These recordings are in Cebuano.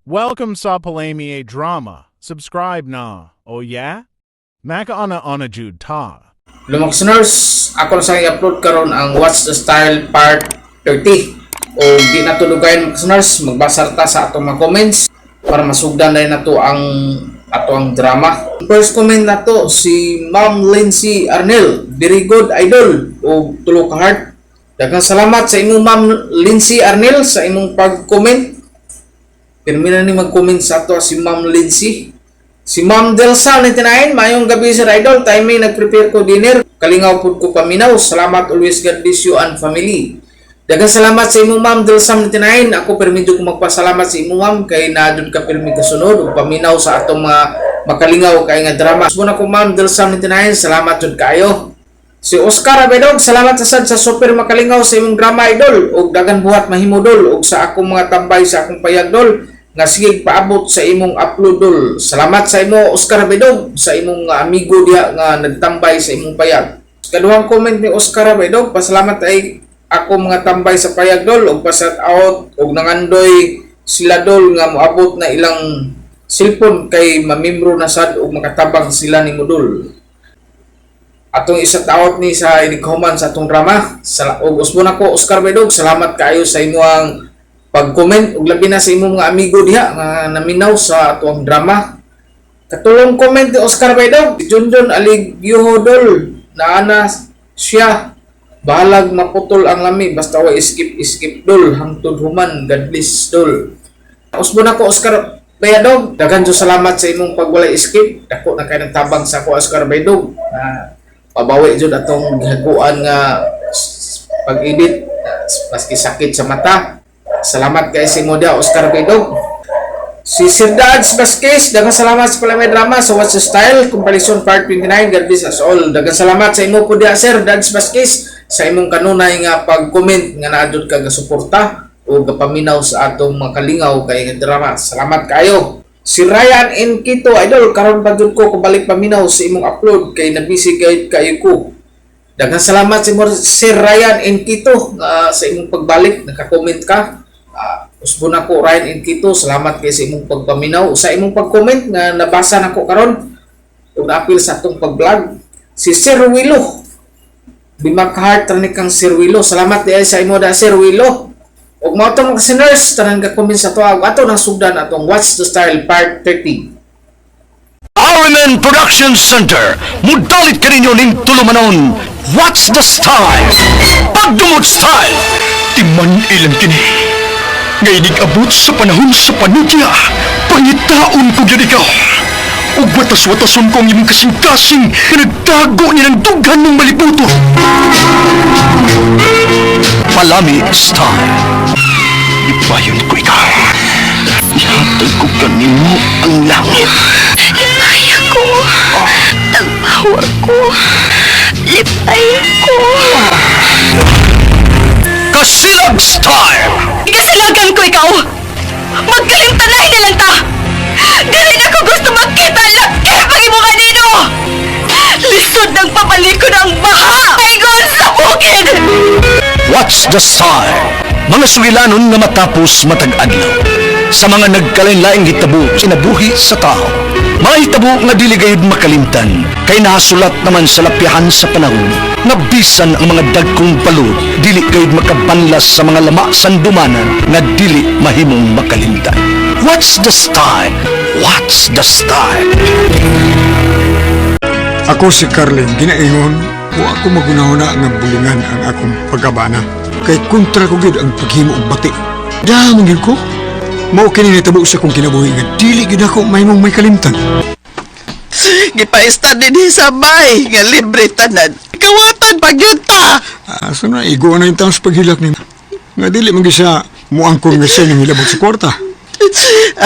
Welcome sa Palami Drama. Subscribe na. Oh yeah? Makauna-una jud ta. Hello, mga listeners, ako na sa i-upload karon ang Watch the Style Part 30. O di na tulugayon, mga listeners, magbasa ta sa atong mga comments para masugdan na nato ang ato ang drama. First comment nato si Ma'am Lindsay Arnel, "Very good, idol," o tulo ka heart. Daghang salamat sa imong, Ma'am Lindsay Arnel, sa imong pag-comment. Pirmi na ni mag-comment sa ato si Ma'am Lindsay. Si Ma'am Delsa 99, "Mayong gabi, sir idol, timing nag-prepare ko dinner. Kalingaw pud ko paminaw. Salamat always, God bless you and family." Daghang salamat sa imong, Ma'am Delsa 99. Ako permi ko magpasalamat sa imong, ma'am, kay naa jud ka pirmi kasunod ug paminaw sa atong mga makalingaw kay nga drama. Usbon ako, Ma'am Delsa 99, salamat jud kaayo. Si Oscar Abedog, "Salamat sa sad sa super makalingaw sa imong drama, idol, ug dagan buhat mahimo dol, ug sa akong mga tambay sa akong payag dol nga sige paabot sa imong upload dol." Salamat sa imo, Oscar Abedog, sa imong amigo diha nga nagtambay sa imong payag. Kaduhang comment ni Oscar Abedog, "Pasalamat ay ako mga tambay sa payag dol ug pa-shout out ug nangandoy sila dol nga moabot na ilang cellphone kay mamimro na sad ug makatabang sila nimo dol." Atong isa out ni sa inikhuman sa atong drama. Ug usbon ako, Oscar Bedog, salamat kaayo sa imong pag-comment ug labi na sa imong mga amigo diha nga naminaw sa atong drama. Katulong comment ni Oscar Bedog, "Junjun aligyoho dol, naana siya bahalag maputol ang lami basta wa skip skip dol hangtod human. God bless dol." Usbon ako, Oscar Bayadog, daghan jud salamat sa imong pagwalay skip. Dako na kay tabang sa ako, Oscar Bayadog. Na pabawi jud atong gihaguan nga pag-edit maski sakit sa mata. Salamat kay si Moda Oscar Bayadog. Si Sir Dads Vasquez, "Daghang salamat sa Palamay Drama sa What's the Style, Compilation Part 29, God bless us all." Daghang salamat sa imo po diha, Sir Dads Vasquez, sa imong kanunay nga pag-comment nga naa jud ka gasuporta o gapaminaw sa atong makalingaw kay nga drama. Salamat kayo. Si Ryan N. Quito, "Idol, karon pa jud ko kabalik paminaw sa imong upload kay nabisi gayud kayo ko." Daghang salamat si Sir Ryan N. Quito nga sa imong pagbalik, naka-comment ka. Usbon ako, Ryan N. Quito, salamat kay sa imong pagpaminaw, sa imong pag-comment nga nabasa nako karon ug naapil sa atong pag-vlog. Si Sir Willow, lima ka heart ni kang Sir Willow. Salamat di ay sa imo da, Sir Willow. Ug mao to, mga sinners, tanan ka comment sa tuwa, ato nang sugdan atong Watch the Style Part 30. RMN Production Center, mudalit kaninyo ning tulumanon, What's the Style? Pagdumot Style! Timan ilang kini. Nga inig-abot sa panahon sa panudya, pangitaon ko gyud ikaw. Ug watas-watason ko ang imong kasing-kasing nga nagtago ni ng dughan mong malibuto. Palami Style. Ibayon ko ikaw. Ihatag ko kanimo ang langit. Lipaya ko. Tagpower ko. Lipay ko. Kasilag Style! Ikasilagan ko ikaw! Magkalimtanay na lang ta! Dili na ko gusto magkita laki pag imo kanino! Lisod ng pabalikon ang baha! Ingon sa bukid! What's the Style? Mga sugilanon nga matapos matag adlaw. Sa mga nagkalain-laing hitabo kinabuhi sa tao. Mga hitabo nga dili gayud makalimtan kay nasulat naman sa lapyahan sa panahon nga bisan ang mga dagkong balod dili gayud makabanlas sa mga lama sandumanan nga dili mahimong makalimtan. What's the Style? What's the Style? Ako si Carlin, ginaingon, wa ako magunahuna nga bulingan ang akong pagkabana. Kay kontra ko gyud ang paghimo og bati. Dama gyud ko. Mao kini nitabo sa akong kinabuhi nga dili gyud ako mahimong may kalimtan. Gipaista din sa bay nga libre tanan. Kawatan pag yun ta. Asa na igo na yung taon sa paghilak ni. Nga dili man gyud siya muangkon nga siya nang hilabot sa kwarta.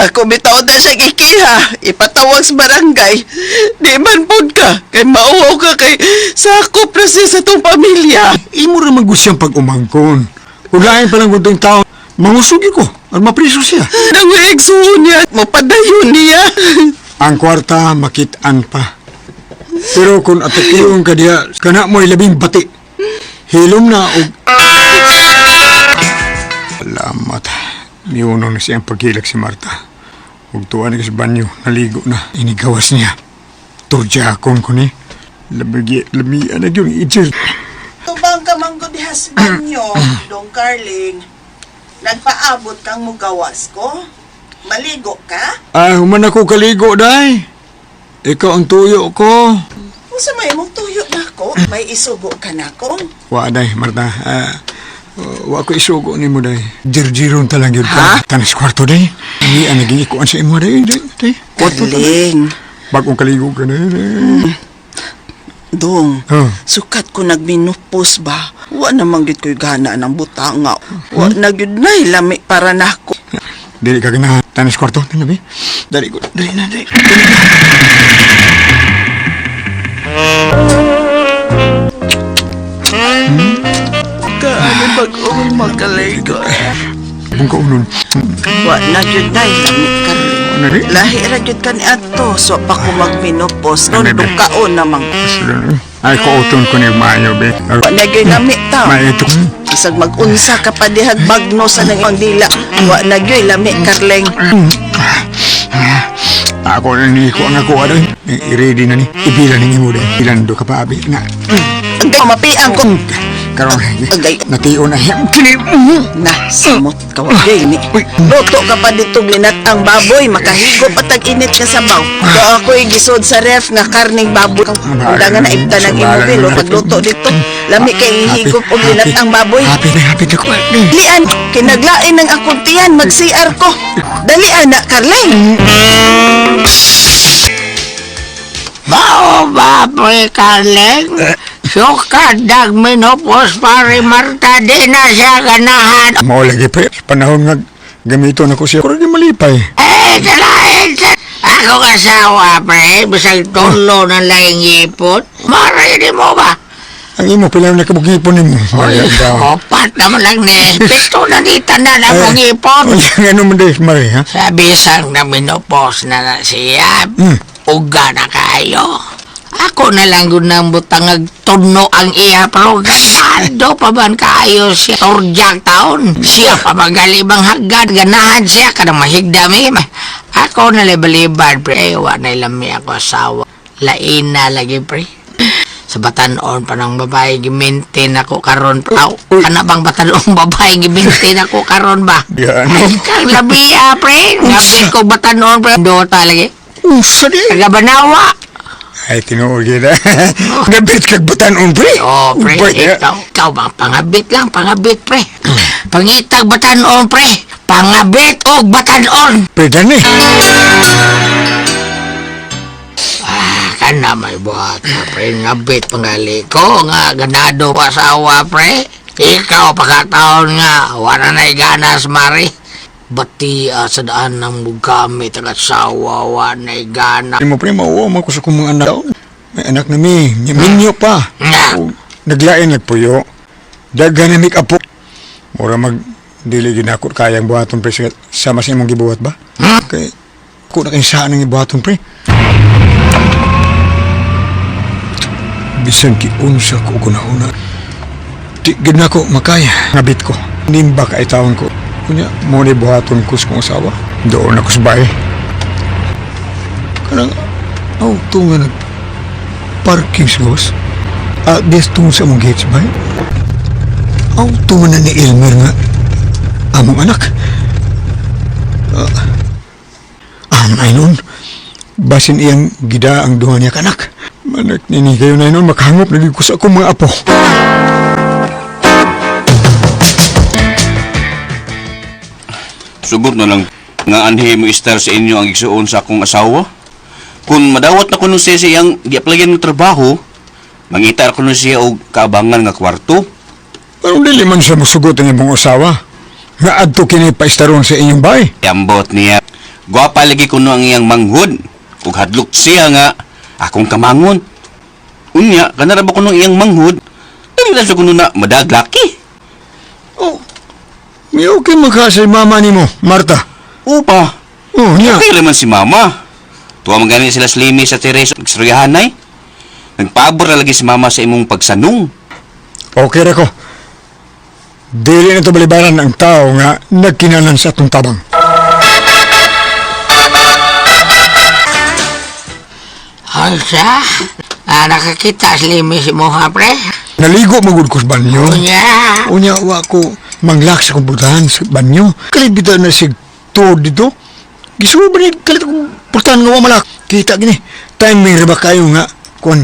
Ako bitaw na siya gikiha. Ipatawag sa barangay. Di man pud ka. Kay mauwaw ka kay sakop na siya sa tong pamilya. Imo ra man gud siyang pag-umangkon. Kung lain pa lang gud tao, mangusugi ko at mapriso siya. Nang niya. Mapadayon niya. Ang kwarta makit-an pa. Pero kung atakiyon ka diha, kana mo'y labing bati. Hilom na og. Salamat. Miuno na siyang paghilak si Marta. Ug tuwa na sa banyo, naligo na. Inigawas niya. Turja akong ko ni. Labigi, lamian na yun, itcher. Tubang ka man gud diha sa banyo, Dong Carling. Nagpaabot kang mugawas ko? Maligo ka? Ay, human ako kaligo, day. Ikaw ang tuyo ko. Unsa may imong tuyo nako? May isugo ka nako? Wa, day, Marta. Wa ko isugo nimo, day. Jirjiron talang yun ka. Tanas kwarto, day. Hindi ang naging ikuan sa imo, day. Day, day. Kwarto, day. Carling, Bagong kaligo ka na, day. Dong, Huh. sukat ko nagminupos ba? Wa namang gyud ko'y gana ng butanga. Wa na gyud nay lami para nako. Dili ka ganahan. Tanas kwarto, tanabi. Dali ko. Dali na, dali. Kaano bag-ong magkaligo? Bung kaunon. Wa na gyud nay lami, Carling. Ano rin? Lahi ra gyud ka ni adto, so pa ko magminupos. Ano, Nun be? dukaon namang. Ay, kuuton ko ni maayo, be. Wa na gyud lami ta. May ito. Isag mag-unsa ka pa dihag bagno sa nang dila. Wa na gyud lami, Carling. Ako na ni ko ang ako adoy. I-ready na ni. Ibila ni mo day. Ilan do ka pa abi na. Agay mapiang ko. Karon Agay. natiyo na him. Kini. Na, samot ka wa gyud ni. Luto ka pa dito ang baboy, makahigo pa tag init nga sabaw. Do ako'y gisod sa ref nga karning baboy. Undangan na ibta ng imong o pagluto dito. Lami kay higop og ang baboy. Happy na happy na ko. Dalian, kinaglain ng akong tiyan, mag-CR ko. Dalian na, Carling. Bao ba, pre Carling? Sukad nagminupos pare Marta, di na siya ganahan. Mao lagi pre. Sa panahon nga gamito na ko siya. Pero di malipay. Eh, talain sa... Akong asawa, pre, bisag tulo ng laing ipot. Mare, di mo ba? Ang imo pila na kabugipon nimo. Maria daw. Opat naman lang ni. Pito na di tanan akong ipon. Uy, ano man day, Mari, ha? Sa bisang na minupos na na siya, uga na kayo. Ako na lang gud nang butangag tuno ang iya pero ganado pa man kaayo siya turjak taon. Siya pa magalimang hagad, ganahan siya kanang mahigdami. Ako na libaliban pre, wa na lami ako asawa. Laina lagi pre. Sa batanon pa ng babae gimintin ako karon. Aw, ana bang batanon babae gimintin ako karon ba? Ya, ano? Kang labi ah, pre. Ngabit ko batanon pre. Dota lagi. Usa di. Taga Banawa. Ay, tinuod gid. Gabit kag batanon pre. Oh, pre. Uy, eh. Ikaw ba? Pangabit lang, pangabit, pre. Pangitag batanon, pre. Pangabit og batanon. Pre, dani. Ah, kana may buhat na, pre. Ngabit pangali ko nga ganado ko asawa, pre. Ikaw, pagkataon nga, wala na ganas, mari. Bati sa daan ng mugamit ang asawa, wala na gana. Mo pre, mauwa man ko sa kong mga anak. May anak na mi, minyo pa. Nga. O, naglain nagpuyo. Daghan na mig apo. Mura mag dili gid nako kayang buhaton pre sama sa imong gibuhat ba? Kay ko na kay saan ang gibuhaton pre. Bisan giunsa ko kunahuna. Di gid nako makaya. Ngabit ko. Nimba ka itawon ko. Kunya mo ni buhaton ko sa kong asawa. Doon ako sa bahay. Kanang auto nga nag parking sa gawas. Ah, des tungod sa among gates bay. Auto man na ni Elmer nga among anak. Ah, nun. Basin iyang gida ang duha niya kanak. Manak nini kayo na nun, makahangop na ko sa akong mga apo. Sugot na lang nga anhi mo istar sa inyo ang igsuon sa akong asawa. Kung madawat na kuno siya sa iyang giaplayan ng trabaho, mangita ra kuno siya og kaabangan nga kwarto. Pero dili man siya musugot ang imong asawa. Nga adto kini paistaron sa inyong bahay. Ambot niya. Gwapa lagi kuno ang iyang manghod. Ug hadlok siya nga akong kamangon. Unya, kanara ba kuno iyang manghod? Dili na siya kuno na madaglaki. Oh, may okay man ka sa mama nimo, Marta. Upa. Oh, niya. Okay raman si mama. Tuwa man gani sila Slimy sa Teresa nagstoryahanay. Nagpaabor na lagi si mama sa imong pagsanong. Okay ra ko. Dili na to balibaran ang tao nga nagkinalan sa atong tabang. Unsa? Ah, nakakita si Limi si Moha, pre. Naligo magud ko sa banyo. Unya. Unya wa ko manglak sa kong sa banyo. Kalit bitaw na sig tuod dito. Gisuba ni kalit kong putahan nga wa malak. Kita gini. Timing ra ba kayo nga kon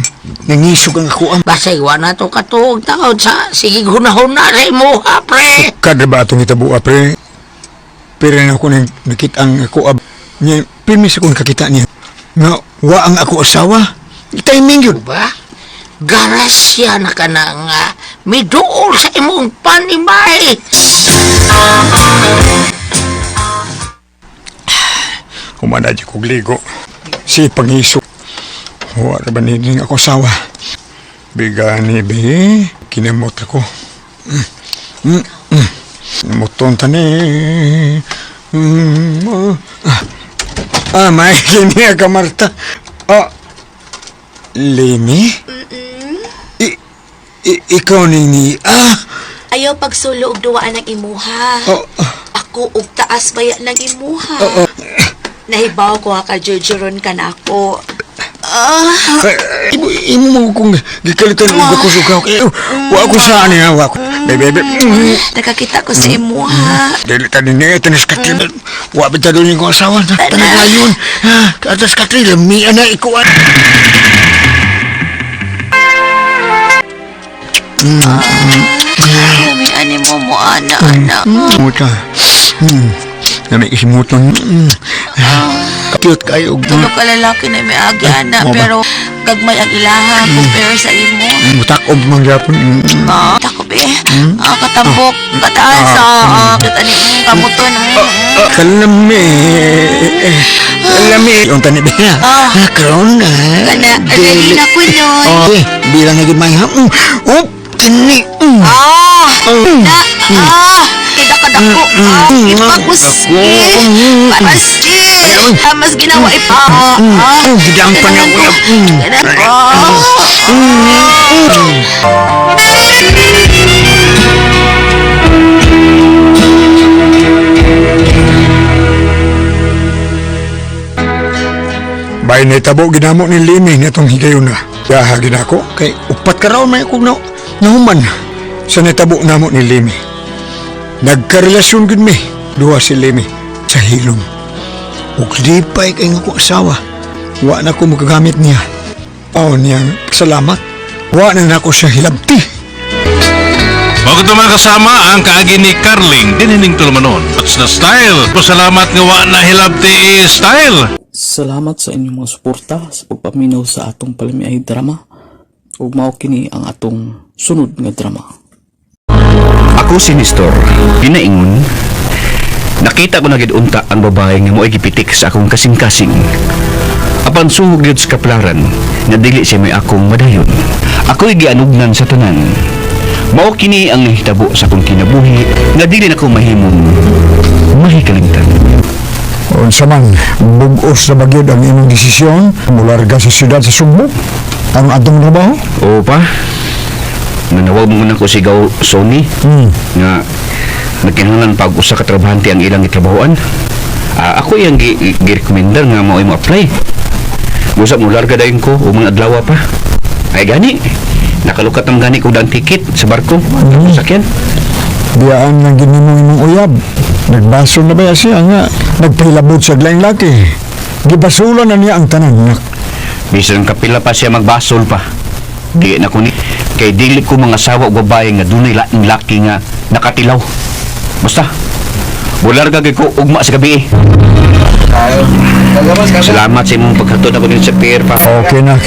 nangisog ang ako ang Basig, wa na to katuog taon sa sige hunahuna sa imuha, pre. kada ba atong hitabo pre. Pero na ako nang nakita ang ako ab niya pirmi sa kong kakita niya nga wa ang ako asawa. Timing yun. Ba? Garasya na ka na nga. Miduol sa imong panimay. Humana di kog ligo. Si pangisog. Wa ra ba ni ako asawa. Bigani be, kinamot ako. Mm, mm, Muton tani. Mm, ah. Ah, may kini ka Marta. Ah, Limi? I, i, ikaw ni ni ah. Ayaw pagsulo og duwaan ng imuha. Oh, ah, Ako og taas baya ng imuha. oh, oh. Nahibaw ko ha ka jurjuron ka na ako. Ah, Eh, Imo, imo mo kung gikalitan og ako sukaw. Eh, wa ako sa ani ha, wa ako. Bebe, bebe. Nakakita ko sa imuha. Dili ta ni tanis katri. Wa bitaw ni ko asawa. Tanang ayon. Ha, atas katri lami ana ikuan. Lami ani mo mo ana ana. Muta. Nami isimuton. Cute kayo. Tulo ka lalaki na may agi ana mo ba? pero gagmay ang ilaha compare sa imo. Mutak-ob man gyapon. Ah, tako be. Ah, katambok, kataas ah, ah, ani kamuton. Kalami. Kalami. Yung tani ba? Ah. Karon na. Kana, ready na ko nun. Oh, bilang na gud may ha. Oh, kini. Ah! Na, ah! Kida kadako. Ah, ipaguski. Parasi. Ah, mas ginawa ipa. Ah, Gidang pa na uyab. Ah. Bay nitabo ginamo ni Limi nitong higayon na. Yaha ginako kay upat ka raw may akong na nahuman sa nitabo namo ni Limi. Nagkarelasyon gud mi duha si Limi sa hilom. Ug lipay kay nga ko asawa. Wa na ko magagamit niya. Aw niya, salamat. Wa na nako siya hilabti. Bago ito mga kasama, ang kaagi ni Carling, dinining tulumanon. What's the style? Pasalamat nga wa na hilabti style. Salamat sa inyong mga suporta sa pagpaminaw sa atong palamiay drama ug mao kini ang atong sunod nga drama. Ako si Nestor, ginaingon. Nakita ko na gid unta ang babae nga mo'y gipitik sa akong kasing-kasing. Apan suhog gyud sa kaplaran nga dili siya may akong madayon. Ako'y gianugnan sa tanan. Mao kini ang nahitabo sa akong kinabuhi nga dili nako mahimong mahikalimtan. Unsa man, bug-os na bagyod ang imong desisyon, mularga sa siyudad sa Sugbo. Ang atong trabaho? Oo pa. Nanawag mo na ko sigaw Sony nga nagkinahanglan pag usa ka trabahante ang ilang gitrabahoan. Ah, ako iyang gi-recommendar nga mao mo apply. Busa mo larga dayon ko o mga adlaw pa. Ay gani. Nakalukat ang gani ko dang ticket sa barko. Sakyan. Biyaan lang gini mo imong uyab. Nagbasol na ba siya nga? Nagpahilabot siya laing laki. Gibasulan na niya ang tanan. Nak. Bisan kapila pa siya magbasol pa. Di na ko ni kay dili ko mga sawa og babae nga dunay laing laki nga nakatilaw. Basta bularga gyud ko ugma sa gabi. Salamat sa imong paghatod ako din sa pier pa. Okay nak.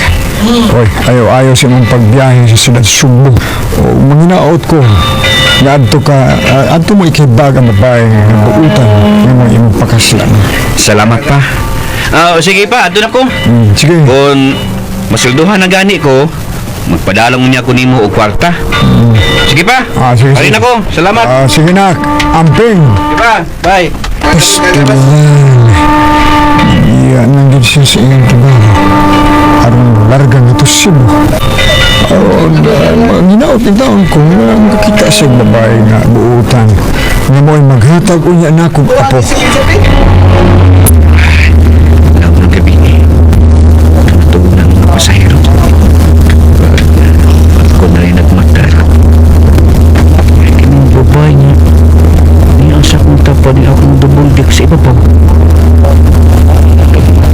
Oy, ayaw-ayaw sa imong pagbiyahe sa siyudad sa Sugbo. O, manginaot ko. Nga adto ka, adto mo ikibag ang babae nga buutan nga mo imong pakaslan. Salamat pa. Ah, sige pa, adto na ko. Sige. Kung masulduhan na gani ko, magpadalong niya ko nimo og kwarta. Sige pa. Ah, sige, Alin sige. ako. Salamat. Ah, sige nak. Amping. Sige pa. Bye. Pastilan. Iyan ang gid siya sa iyang trabaho. Aron larga nga to Cebu. Oh, ginaot ni taon ko nga makakita siya og babae nga buutan. Nga mo'y maghatag unya na akong apo. Law ng gabi ni. Natunan. pa.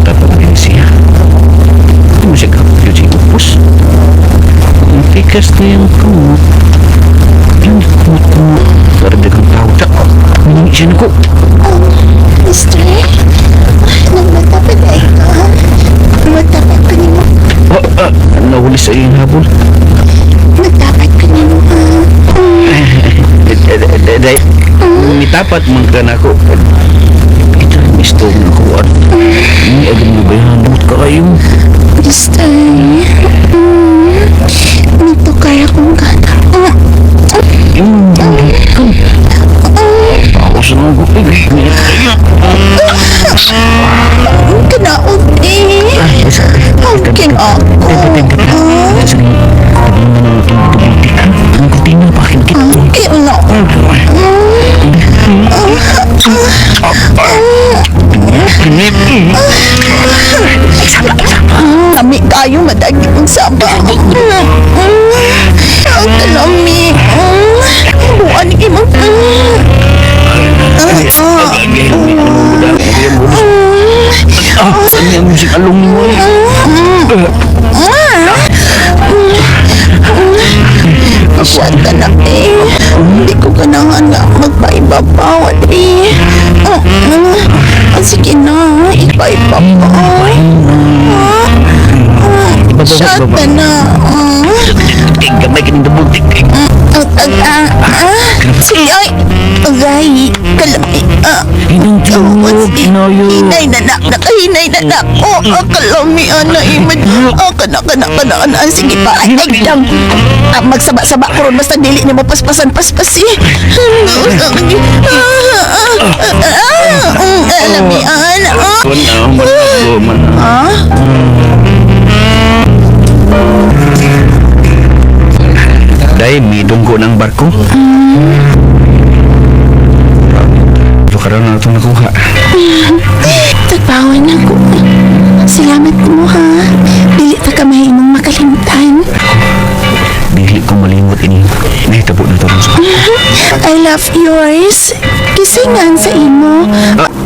Tapos din siya. Hindi mo siya kapatid siya upos. Ang tikas na yung kumot. Yung kumot-kumot. Parang dagang tao. Miningi siya na ko. Mister, nagmata pa dahil ka. Nagtapat ko nimo. Oh, nahuli sa iyong habol. Nagtapat ko nimo, ha? Day, nitapat man ka na ako. Ito ang istog na ko. Hindi agad mo ba yan? ka kayo. Mister, nagtukar akong gana. Ako sa mga gupig. Kanaog eh. Hangking ako. Kaya na. Lami kayo madagi ang saba. Ang kalami. Buwan imong. Saan yung music along mo? Siya ka na eh. Hindi ko ganahan nga magpaiba pa. Eh. Sige na, iba-iba pa. Siya ka na. Gamay ka ng dabultik. Sige, ay. Agay, kalami. Inang tulog, inayo. Hinay na na, nakahinay na na. Oh, kalami, ana, imad. Oh, kana, kana, kana, ana. Sige pa, ay, ay, dam. Magsaba-saba ko ron, basta dili ni mo paspasan, paspas eh. Kalami, ana. Ah? Day, midong ko ng barko. Ito karon na itong nakuha. Tagpawan ako. Salamat mo ha. Dili ta ka mahimong makalimtan. Dili ko malimot ini. Nahitabo na ito rin sa I love yours. Kisingan sa imo.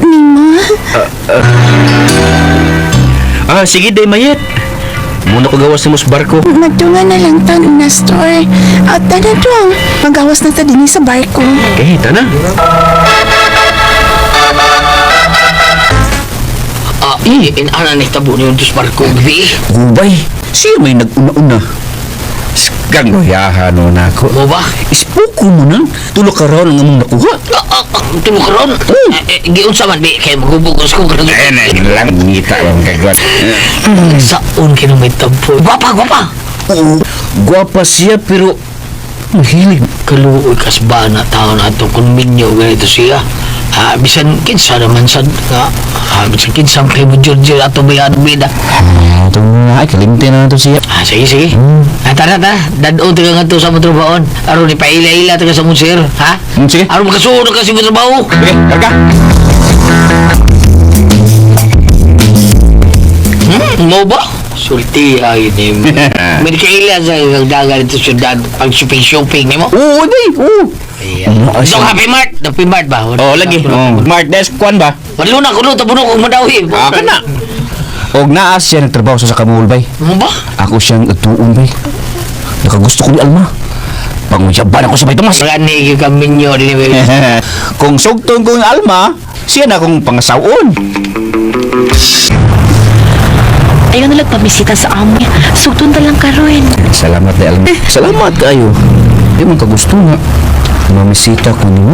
Nimo. Ah, sige, Day Mayet. Muna ko gawas ni mos barko. Magtunga na lang ta na store. At tana tuang. Magawas na ta dinhi sa barko. Eh, tana. Eh, inana ni tabo ni dos barko bi. Gubay, siya may nag-una-una. Gang yaha no na ako. Mo ba? Ispuko mo na. Tulo ka raw ang among nakuha. Tulo ka ron. Giunsa man bi kay magubugos ko karon. Eh, lang ngita lang kagwan. Saon kini may tampo. Gwapa, gwapa. Oo, gwapa siya pero mahilig. Kaluoy kasbana taon ato kun minyo ganito siya. Bisan kinsa naman sad nga. Bisan kinsa kay mo George ato bayan bida. Ito nga, ay kalimti na ito siya. Sige sige. Tara tara, dad-o taga ngadto sa mong trabaon. Aron ipaila-ila taga sa mong sir, ha? Sige. Aron makasuod ka sa mong trabaho. Sige, karga. Mo ba? Sulti ay ni. May kaila sa dagan dito syudad pag shopping shopping nimo. Oo, day, oo. So Happy Mart, Happy Mart ba? Oh, lagi. Oh, Mark desk kwan ba? Walo na kuno tabuno kog madawi. Kana. Og naa siya nagtrabaho sa Kamul, bay. Mo ba? Ako siyang atuon, bay. Nakagusto ko ni Alma. Panguyaban ako sa bay Tomas. Gani gyud ka minyo dinhi. Kung sugton kong Alma, siya na akong pangasawon. Ayaw na pamisita sa amin. Sugtun ta lang karon. Salamat ni Alma. Salamat kayo. Di man kagusto nga. Mamisita ko niyo.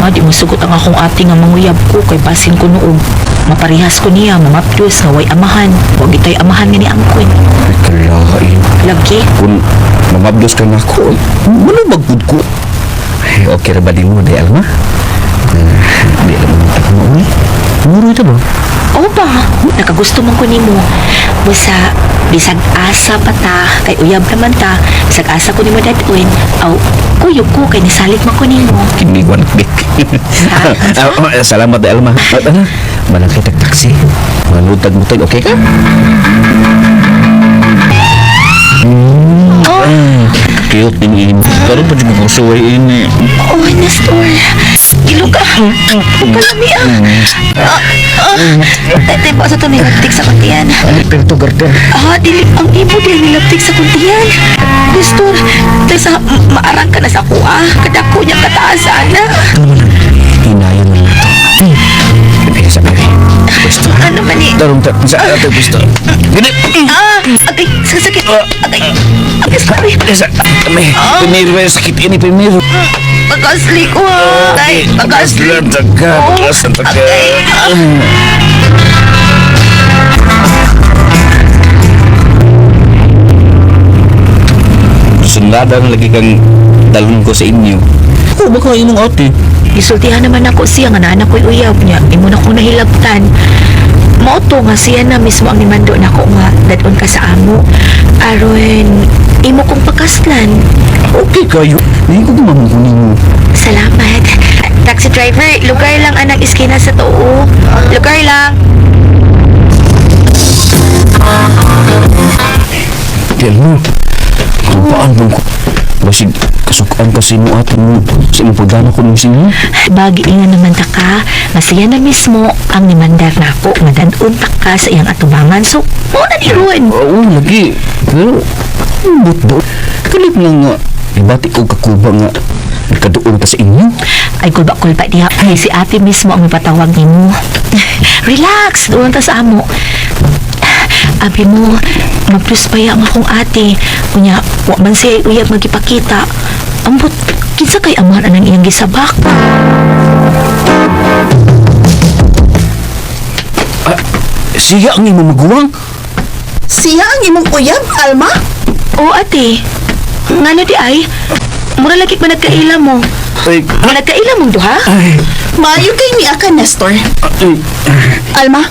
Ma, di mo sugot ang akong ate nga manguyab ko kay basin ko noog. Maparehas ko niya, mamapdos nga way amahan. Huwag itay amahan nga ni angkon. Ay, kalain. Lagi, Kung mamabdos ka na ako, manubag pud ko. Ay, okay ra ba di mo, di Alma? Di alam mo ako mauli. Muro ito ba? Oo ba? Nakagusto man ko nimo. Busa, bisag asa pa ta, kay uyab naman ta, bisag asa ko nimo dadun. Aw, kuyog ko kay nisalig man ko nimo. Kinigwan bik. Salamat, di Alma. At ano, malang kitag taksi. Manutag mutag, okay ka? Cute din ini. Pero pa ko suway ini. Oh, Nestor. Iluga. Kalami ah. Ah, ah. Tay, pa sa to nilaptik sa kuntian. Pero garter. Ah, dili ang imo dili nilaptik sa kuntian. Nestor, tay sa maarang ka na sa kuha. Kadako niya kataas ana. Hinayon mo na to. Sa bebe. Gusto. Ano man ni? Darong ta sa ato gusto. Gini. Ah, agay, sakit. Agay. Agay, sorry. Sa kami. Primero ba sakit ini primero. Pag-asli ko ha. Tay, pag-asli. Pag-asli ka. Pag-asli ka. Agay. Sundadang lagi kang dalon ko sa inyo. Ako ba ka inong ate? Gisultihan naman ako siya nga naanak ko'y uyab niya. Imo na kong nahilabtan. Mao to nga siya na mismo ang nimando nako nga dadon ka sa amo. Aron imo kong pakaslan. Okay kayo. Hindi ko gumamang ninyo. Salamat. Taxi driver, lugar lang anang iskina sa too. Lugar lang. Di mo. Kung paan mo ko. Basig, kasukaan kasi mo ate mo. Sa imong pagdana ko ng sinyo. Bagi nga naman ta ka, nga siya na mismo ang nimandar nako nga dadon ta ka sa iyang atubangan. So, mao na ni ron. Oo, lagi. Pero, ambot ba? Kalip na nga. Ibati ko kakuba nga. Nagkadoon ka sa inyo. Ay, kulba-kulba diha. Ay, si ate mismo ang mipatawag nimo. Relax, doon ta sa amo. Abi mo, magplus pa ang akong ate. Unya, wa man siya uyab magipakita. Ambot, kinsa kay amahan anang iyang gisabak? Siya ang imong maguwang. Siya ang imong uyab, Alma? Oo, ate. Ngano di ay? Mura lagi pa nagkaila mo. Ay, Nagkaila mong duha? Maayo kay niya ka, Nestor. Alma,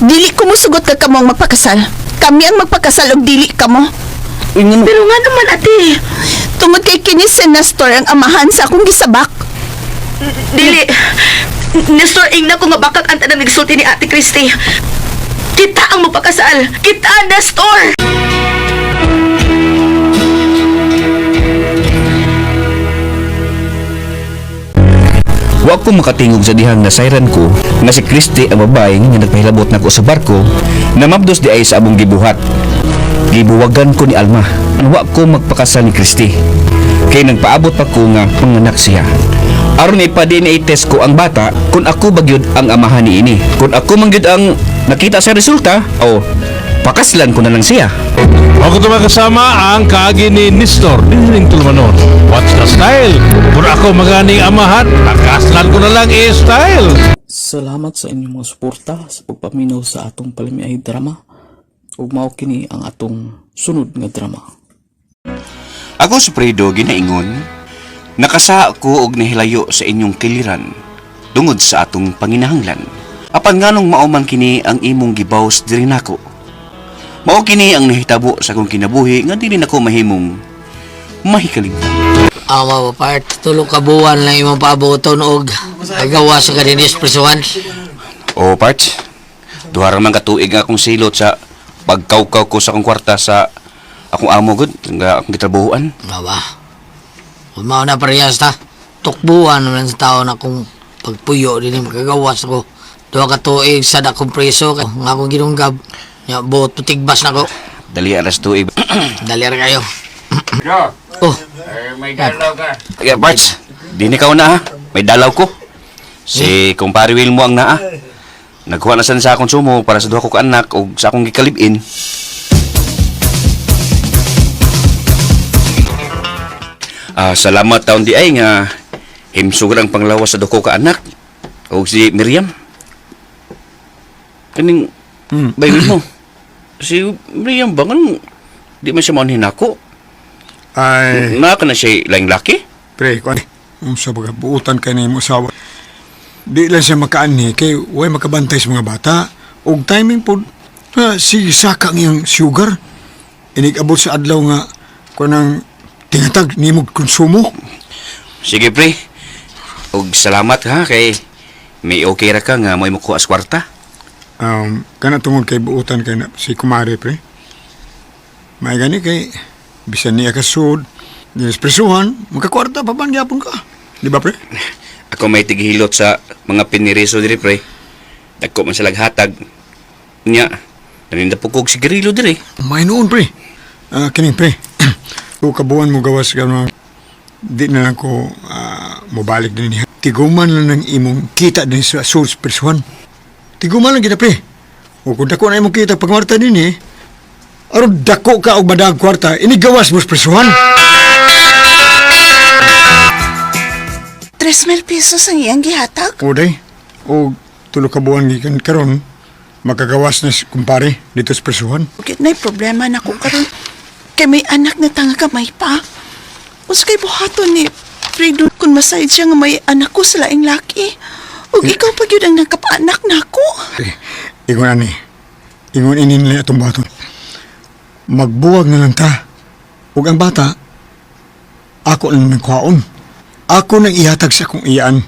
dili ko musugot ka kamong magpakasal. Kami ang magpakasal og dili kamo. Pero nga naman, ate. Tungod kay kini si Nestor ang amahan sa akong gisabak. Dili. Nestor, ingna ko nga bakak ang tanang nagsulti ni Ate Christy. Kita ang mapakasal. Kita, Nestor! Wa ko makatingog sa dihang nasayran ko nga si Christy ang babae nga nagpahilabot nako sa barko na mabdos di ay sa among gibuhat. Gibuwagan ko ni Alma. Wa ko magpakasal ni Christy. Kay nagpaabot pa ko nga panganak siya. Aron ipa-DNA test ko ang bata kung ako bagyod ang amahan niini. Kung ako man gyud ang nakita sa resulta, o pakaslan ko na lang siya. Ako ito kasama ang kaagi ni Nestor Nining Tulmanon. What's the style? Kung ako maganing amahan, pakaslan ko na lang i-style. Salamat sa inyong mga suporta sa pagpaminaw sa atong palamiay drama ug mao kini ang atong sunod nga drama. Ako si Fredo ginaingon, nakasa ko og nahilayo sa inyong kiliran tungod sa atong panginahanglan. Apan nganong mao man kini ang imong gibaws diri nako. Mao kini ang nahitabo sa akong kinabuhi nga dili nako mahimong mahikalimtan. Ama ba part, tulo ka buwan lang imong paaboton og agawas ka dinis prisuhan. O parts, duha ra man ka tuig nga akong silot sa pagkawkaw ko sa akong kwarta sa akong amo gud nga akong gitrabahoan. Aba. Kung mao na parehas ta, tukbuan naman sa tao na kung pagpuyo din makagawas ko. Duha ka tuig sa akong preso nga akong ginunggab. Ya buot patigbas na ko. Dali aras tuig. Dali ra kayo. Oh, Yeah, parts, dini ka na ha. May dalaw ko. Si kumpare Will mo ang naa. Nagkuha na san sa akong sumo para sa duha ko ka anak ug sa akong gikalibin. Ah, salamat taon di ay nga himsog ang panglawas sa duha ko ka anak ug si Miriam. Kaning bay Will mo. Si Miriam ba nganong di man siya maunhin ako? Ay, Naa ka na siya laing laki? pre, kuan. Unsa ba ka, buutan kay nimo asawa. Di lang siya makaanhi kay way makabantay sa mga bata. Og timing pod na sige saka ang iyang sugar. Inig-abot sa adlaw nga kanang tingatag nimo konsumo. Sige pre. Og salamat ha kay may okay ra ka nga may mukuha sa kwarta. Kana tungod kay buutan kay na, si kumare pre. May gani kay bisan niya kasud, presuhan, makakwarta pa ba gyapon ka? Di ba pre? Ako may tighilot sa mga piniriso diri pre. Dagko man sila hatag. Nya, naninda po kog sigarilyo diri. May noon, pre. Ah, kining, pre. Kung kabuan mo gawas ka na, di na lang ko mobalik din niya. Tiguman lang ng imong kita din sa source persuan. Tiguman lang kita, pre. O kung dako na imong kita pagmarta din eh, aron dako ka og madag kwarta, inigawas mo sa presuhan. 3,000 pesos ang iyang gihatag. O day, o tulo ka buwan gikan karon, makagawas na si kumpare dito sa presuhan. Bakit na'y problema na ko karon? Kay may anak na tanga kamay pa. Unsa kay buhaton ni Fredo kung masayod siya nga may anak ko sa laing laki. Ug ikaw pa gyud ang nakapaanak nako. Eh, ingon ani, ingon ini nila atong buhaton. Magbuwag na lang ta. Ug ang bata, ako na nang kuhaon. Ako nang ihatag sa akong iyaan.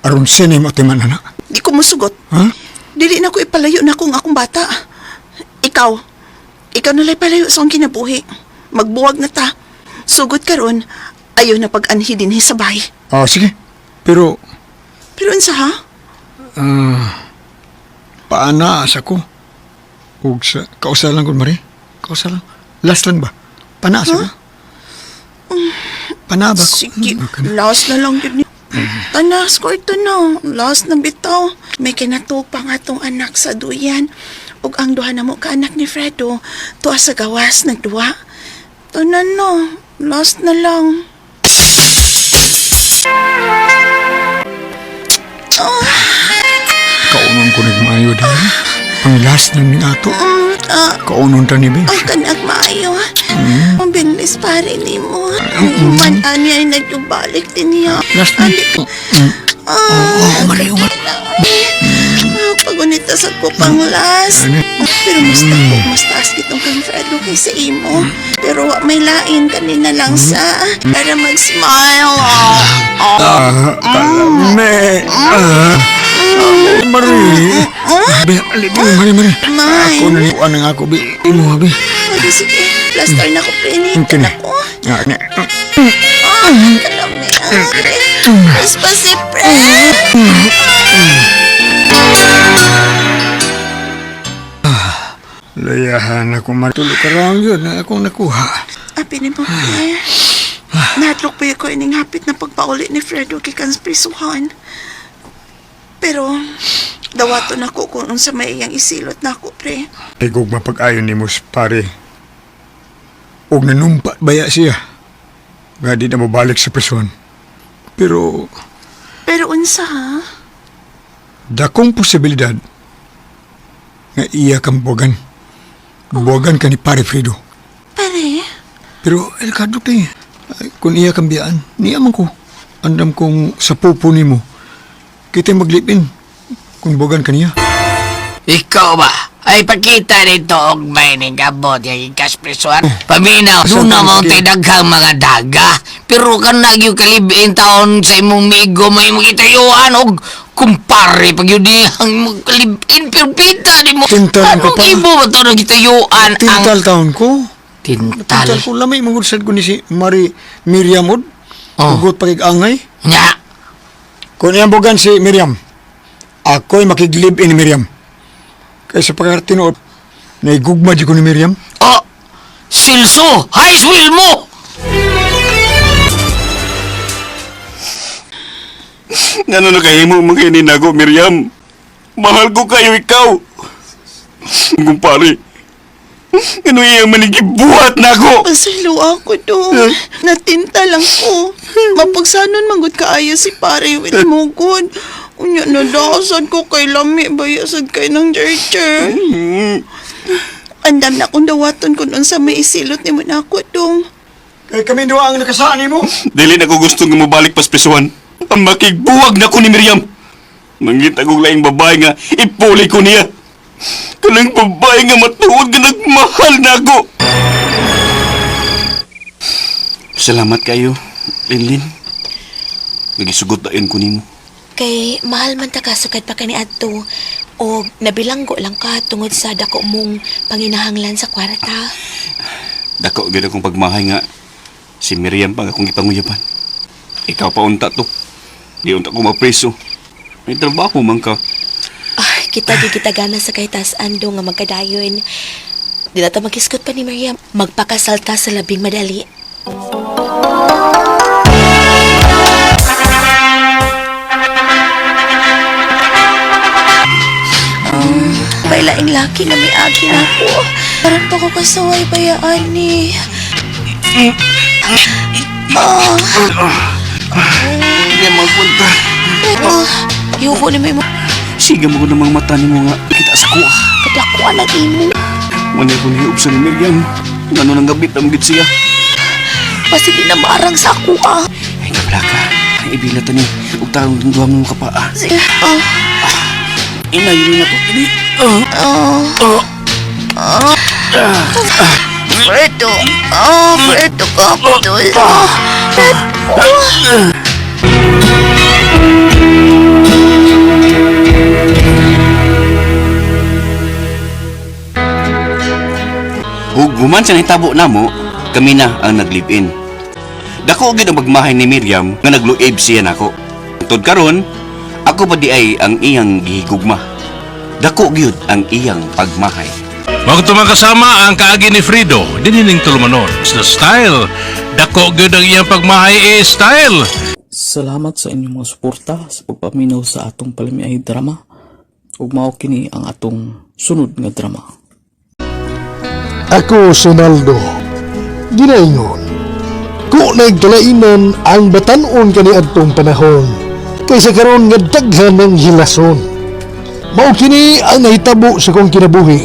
Aron sinay mo atiman, anak. Di ko musugot. Ha? Dili na ko ipalayo na akong akong bata. Ikaw, ikaw na lang palayo sa akong kinabuhi. Magbuwag na ta. Sugot karon, ayaw na pag-anhi dinhi sa bahay. Ah, sige. Pero, Pero unsa ha? paana sa ko? Ug sa, kausa lang ko, Marie. Kausa lang. Last lang ba? Panaasa ko? Pana ba ko? Sige, Okay na. last na lang yun. Tanas ko ito na. Last na bitaw. May kinatuog pa nga tong anak sa duyan. Ug ang duha na mo ka anak ni Fredo, tuwa sa gawas nagduwa. Tanan no, last na lang. Kaunon ko nagmayo dahil. Ang last na ning ato. Kaunon ta ni Bes. Ang kanak maayo. Ang bilis pare ni mo. Man ani ay nagyubalik din niya. Last na. Ali ka. Ah, Mario, Pagunita sa ko pang last. Ano? Pero mas dako, mas taas kitong kang Fredo kaysa imo. Pero wa may lain kanina lang sa para mag-smile. Oh. Ah, kalame. Ah. Marie. Be, ali, Marie, Marie. May. Ako na ni ang ako, be. Imo, be. Okay, sige. Plaster na ko, pre. Okay Nihitan na. ako. Ah, na. Ah, kalame. Ah, Espasi, pre. Layahan ako matulo ka raon yun na akong nakuha. Abi ni mo, pre. Natlok pa ko ining hapit na pagpauli ni Fredo kay kans prisuhan. Pero, dawaton ako kung unsa may iyang isilot na ako, pre. Igog mapag-ayon ni Mus, pare. Og nanumpa baya siya. Nga di na mabalik sa prison. Pero Pero unsa ha? dakong posibilidad nga iya kang buwagan. Buwagan ka ni pare Fredo. Pare, Pero el kadlok eh. Ay, kung iya kang biyaan, niya man ko. Andam kong sa pupo nimo. Kita maglipin kung buwagan ka niya. Ikaw ba? Ay, pakita nito og may ning abot yung ikaspresuan. Paminaw, Saan doon tayo mo sige? daghang mga daga. Pero kanag yung kalibiin taon sa imong migo, may imong itayuan og kumpare pag yun ang imong kalibiin, pero pita ni mo. Tintal ka Anong pa. imo ba ito nagitayuan ang Tintal taon ko. tintal? Tintal ko lamay mangud sad ko ni si Mari Miriam od. Oh. Ugot pakig-angay. Nya, Kung iyang bugan si Miriam, ako'y makiglib in Miriam. Kaysa pagkatinuod, naigugma di ko ni Miriam. oh, silso, high will mo! Ngano na kahimo mo kay ninago, Miriam? Mahal ko kayo ikaw. Kumpare, ano iyang manigibuhat na ako? pasaylo ako dong. Natinta lang ko. Mapagsanon manggod kaayo si pare with mugod. Unya nadaasan ko kay lami bayasad kay ng jerjer. Andam na akong dawaton kung unsa may isilot ni mo na ako dong. Kay kami duha ang nakasaan mo. Dili na ko gusto nga mobalik pas prisuhan. Ang makigbuwag na ko ni Miriam. Mangita kong laing babae nga ipuli ko niya. Kanang babae nga matuod nga nagmahal na ako. Salamat kayo, Linlin. Nagisugot na ko nimo. Kay mahal man ta kasukad pa kani adto o nabilanggo lang ka tungod sa dako mong panginahanglan sa kwarta. Dako gyud akong pagmahay nga si Miriam pa ang akong gipanguyaban. Ikaw pa unta to. Di unta ko mapreso. May trabaho man ka. Ah, kita gid kita gana sa kahitasan do nga magkadayon. Di na ta magiskot pa ni Maria. Magpakasal ta sa labing madali. Bailaing laki nga miagi na ako. Parang pa ko kasaway bayaan ni. Hindi magpunta. Ah, yuko ni may mo. Siga mo ko ng mga mata nimo nga kita sa kuha. Kadakuan ang imo. Wala ko nihiub sa ni Miriam. Ngano nang gabit ang gid siya. Basta di na maarang sa ako ah. Ay, kabla ka. Ang ibila ta ni. Ug tarong dong duha mo kapaa. Sige, ah. Ina, yun na ko. Ini. Ah. Fredo. Ah, Fredo ka, Putol. Ah, Fredo. Ug human sa nahitabo namo, kami na ang nag-live-in. Dako gyud ang pagmahay ni Miriam nga nagluib siya nako. Tud karon, ako pa di ay ang iyang gihigugma. Dako gyud ang iyang pagmahay. Mga tumang kasama ang kaagi ni Frido, dinining tulumanon. Sa style, dako gyud ang iyang pagmahay eh, style. Salamat sa inyong mga suporta sa pagpaminaw sa atong palamiay drama. Ug mao kini ang atong sunod nga drama. Ako si Naldo. Ginaingon. Ku nagkalainan ang batanon kaniadtong panahon kaysa karon nga daghan ng hilason. Mao kini ang nahitabo sa kong kinabuhi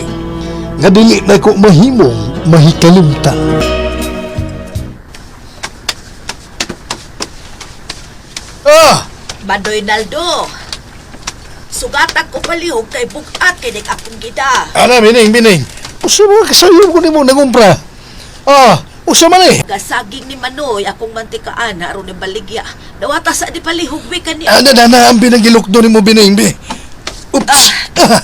nga dili na ko mahimong mahikalimtan. Ah! Badoy Naldo. Sugatan ko palihog kay bugat kay ning akong gida. Ana, bining, bining. Usa mo kasayo ko nimo nangumpra. Ah, usa man eh. Gasaging ni Manoy akong mantikaan aron ni baligya. Dawata sa di palihog we kani. Ana, na, ang binagilukdo nimo bining, bi. Oops. Ah.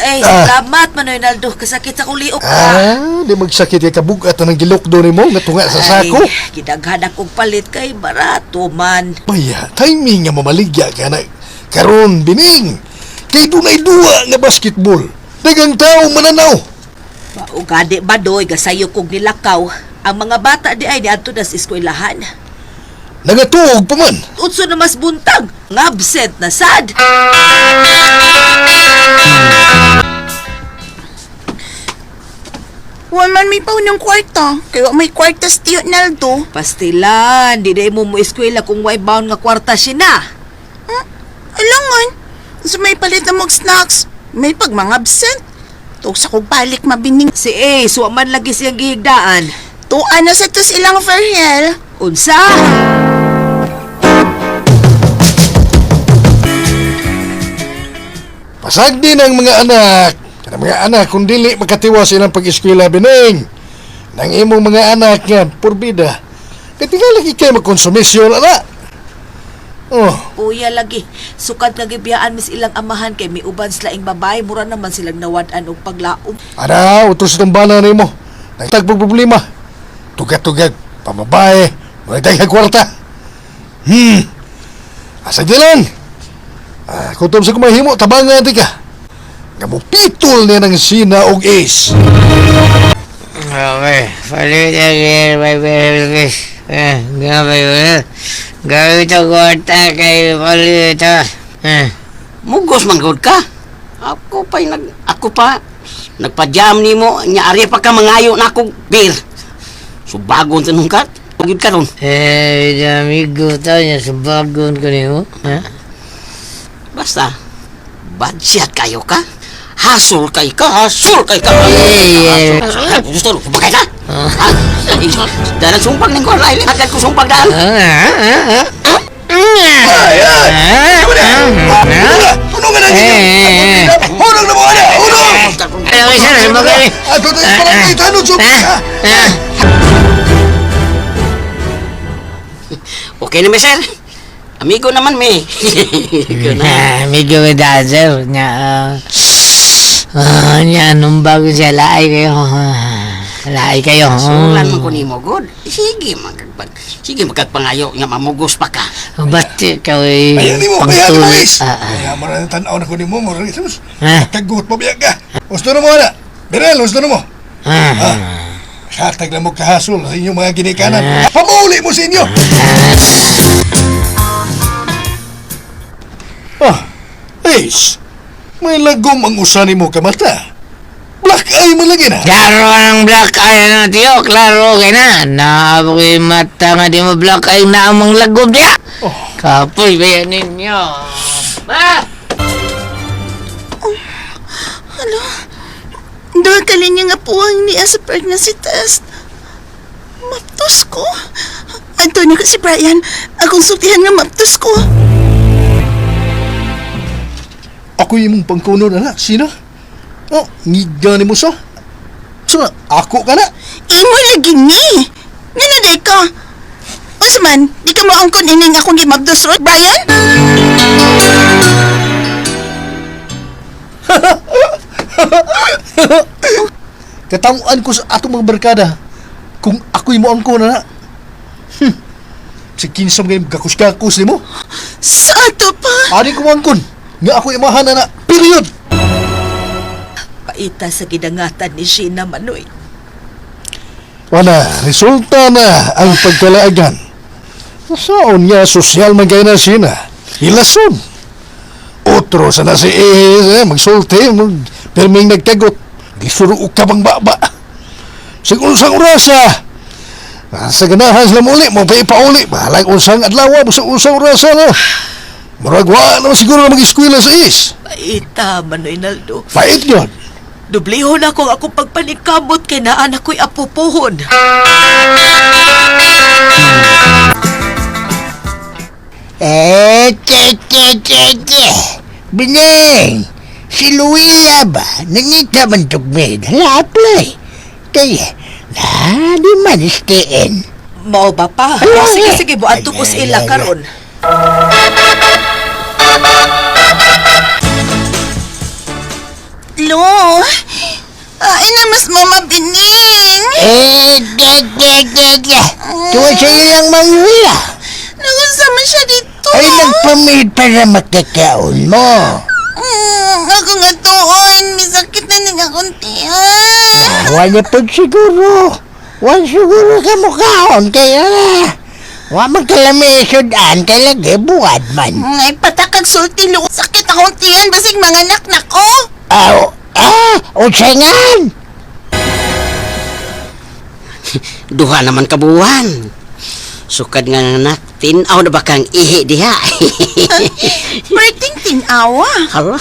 Ay, Ah. salamat Manoy Naldo kasakit sa kong liok. Ah, di magsakit kay kabugat ng gilukdo nimo nga tunga sa sako. Ay, gidaghan akong palit kay barato man. Baya, timing nga mamaligya ka na. Karon bining. Kay dunay duwa nga basketball. Dagang tao mananaw. Maugadi badoy gasayo kog nilakaw. Ang mga bata di ay niadto na sa eskwelahan. Nagatuog pa man. Unso na mas buntag, nga absent na sad. Wa man may paunang kwarta. Kaya wa may kwarta sa tiyo Naldo. Pastilan, di na mo mo eskwela kung way bound nga kwarta siya na. Alangan. Sa may palit na mag snacks. May pag mga absent. Tug sa kog balik mabining. Si Ace, wa man lagi siyang gihigdaan. Tuan na sa tos ilang farewell. Unsa? Pasag din ang mga anak. Kanang mga anak kung dili makatiwa sa ilang pag-eskwela bining. Nang imong mga anak nga purbida. Kay tingali kay magkonsumisyon ana. Oh, Uya lagi, sukad nga gibiyaan mis ilang amahan kay miuban sila ing babae, mura naman silang nawad-an og paglaom. ana utos itong bana nimo. Nagtagpog problema. Tugag-tugag, pamabae, mga daghang kwarta. Asa di lang. Ah, kutob sa kumahimo, tabangan di ka. Nga mupitol niya ng sina og is. Okay, palit ang may bilis. Eh, gawin Gawin ito kwarta kay palit Eh. Mugos man gud ka. Ako pa nag ako pa nagpa-jam nimo nya ari pa ka mangayo na akong beer. Subagon sa nung kat. Pagid karon. Eh, amigo tayo niya, subagon ko niyo. Ha? Basta badsyat kayo ka. Hasol kay ka, hasol kay ka. Eh, Hasol. Gusto mo bagay ka? Ha? Dahil sumpag ning ko, lain agad ko sumpag dahil. Ay, ay! Tulungan na ninyo! Hulog na mo, ana! Hulog! Ano kayo, sir? Subagon niyo. Ato tayo barangay tanod, sumpag! Okay na mi sir. Amigo naman mi. Ikaw na. Amigo ko dahil, sir. Nya, nya, anong bago siya? Laay kayo. Laay kayo. Sulan man ko nimo god. Sige magagpag. Sige magagpangayo nga mamugos pa ka. Bati ka oy. Ayan nimo, kaya Pagtul- mo is. Ah, ah. Kaya mo na tanaw na ko nimo, mo rin sus. Ha? Kagot pa biya ka. Gusto na mo na. Berel, gusto na mo. Ah. Hatag lang mo kahasol sa inyong mga ginikanan. Pamauli mo sa inyo. Ah, Ace. May lagom ang usa nimo kamata. Black eye mo lagi na. Klaro ang black eye na tiyo, klaro kay na. Naabo ko'y mata nga di mo black eye na ang mga lagom diya. Oh. Kapoy ba yan ninyo? Ma! Alo, doon ka niya nga puwang niya sa pregnancy test. Maptos ko. Antonio ko si Brian. Akong sultihan nga maptos ko. Ako imong pangkuno na na, sina? Oh, ngiga ni mo sa. Sa ako ka na. Imo lagi ni. Nga day ka. Unsa man, di ka moangkon ining akong gimabdos ron, Brian? Katamuan ko sa atong mga barkada kung ako'y mo angko na na. Si kinsam ngayon gakus-gakus ni mo. Sa ato pa. Ani ko angkon. Nga ako'y amahan na na. Period. Paita sa gidangatan ni Sheena Manoy. Wala, resulta na ang pagkalaagan. Saon nga sosyal man gay na sina. Ilason. Otro sa na si eh, magsulti, mag, perming nagkagot. Gisuro ka bang baba. Sa unsang orasa. Sa ganahan sila muli, mo pa ipauli. Bahalag unsang adlaw, sa unsang orasa no. Murag wa naman siguro na mag-eskwela sa is. Paita, Manoy Naldo. Pait yun. Dublihon ako ang akong pagpaningkamot kay naan ako'y apupuhon. Eh, che, che, che, che. Bineng, si Luila ba? Nangita man tugmid. Hala, apply. Kaya, na, di man istiin. Mao ba pa? Ay, Sige, ay, sige, buadto ko sa ay, ila ay, karon. Lo, ay na mas mama bining. Eh, che, che, che, che. Tuwa sa ilang manguya. Nagunsa man siya dito. Ay, nagpamid para makakaon mo. Ako nga tuon, may sakit na ning akong tiyan. Wala po siguro. Wala siguro ka mukhaon. Kaya na. Wa magkalami sudan kay lagi buwad man. Ay, patakag sulti lo. Sakit akong tiyan, basig mga anak na ko. Aw, ah, utsangan! Duha naman kabuwan. Sukad nga anak, tinaw na ba kang ihi diha? Perting tinawa. Hala?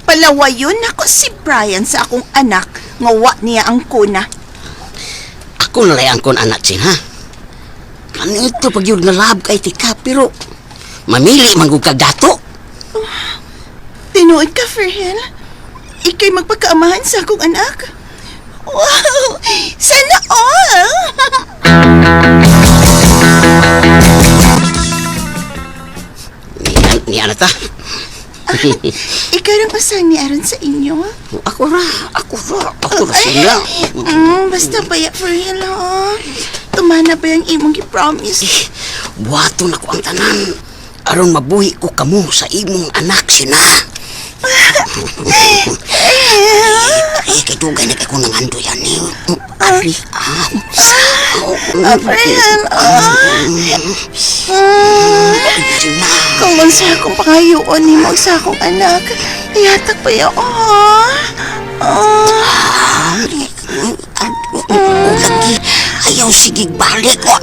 Palawayon ako si Brian sa akong anak nga wa niya ang kuna. Ako na lang ang anak sin, ha? Ano ito pag yun nalab kay tika, pero mamili man gud kag dato. Tinuod ka, Ferhel. Ika'y magpagkaamahan sa akong anak. Wow! Sana all! Ni, ni ano ta? Ikaw rin usan ni Aaron sa inyo. Ako ra, ako ra, ako ra sila. Basta baya, Ferhel, ha? Tumana ba yung imong gi-promise? Buhaton ako ang tanan. Aron mabuhi ko kamo sa imong anak sina. Ay, kay dugay na kay ko nang ando yan eh. Ari, ah. Ferhel, ah. Kung unsa akong pangayoon nimo sa akong anak, ihatag pa ya, oh. Ah. Lagi, ayaw sige balik ko.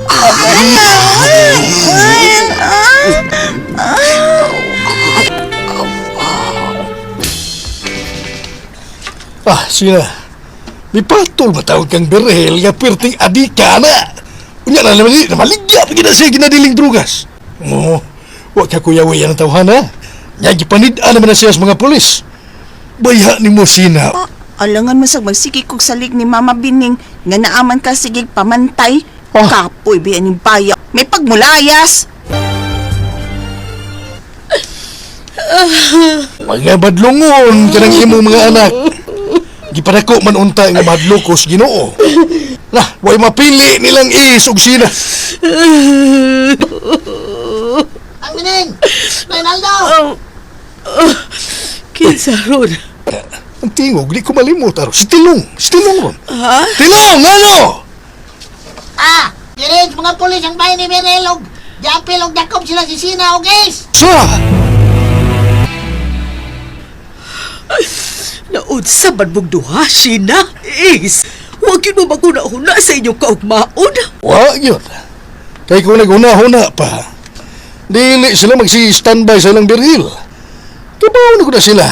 Ah, sina. Mipatol matawag kang berhel nga perting adika na. Unya na naman, namaligya pa gina siya ginadiling drugas. Oo, wa ka kuya ang tawhana. Nya gipanid-an naman na siya sa mga pulis. Baya ni mo sina. Alangan man sag magsige kog salig ni Mama Bining nga naaman ka sige pamantay. Oh. Kapoy biya ni baya. May pagmulayas. Mga badlongon kanang imong mga anak. Gipadako man unta nga madlokos Ginoo. Lah, way mapili nilang is ug sina. Mining! Reynaldo! Oh, kinsa ron? Ang tingog, di ko malimot aro. Si Tilong, si Tilong ron. Ha? Tilong, ano? Ah! Direct mga pulis ang bahay ni Merelog. Diapil og dakop sila si Sina og Ace. Sa! Naunsa man mong duha, Sheena? Ace, huwag yun mo maguna-huna sa inyong kaugmaon. Wa yun. Kay kung naghuna-huna pa, dili sila magsi-standby sa ilang biril. Kabaw na ko na sila.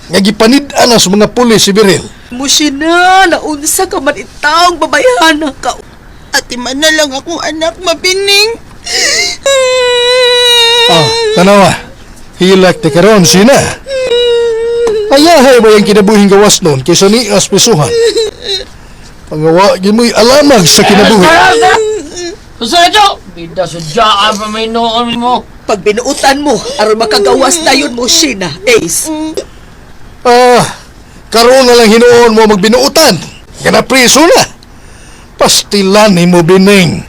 Nga gipanid-an na sa mga pulis si Biril. Mo, Sheena, naunsa ka man itawng babayhana ka. Ate man na lang akong anak mabining. Ah, tanawa. Hilak te karon sina. Ayahay ba yung kinabuhing gawas noon kaysa ni aspisuhan? Pangawa, yun mo'y alamag sa kinabuhi. Susadyo! Bida sudyaan pa may noon mo. Pag binuutan mo, aron makagawas dayon mo, Sheena, Ace. Ah, karon na lang hinuon mo magbinuutan. Nga na preso na. Pastilan ni mo bining.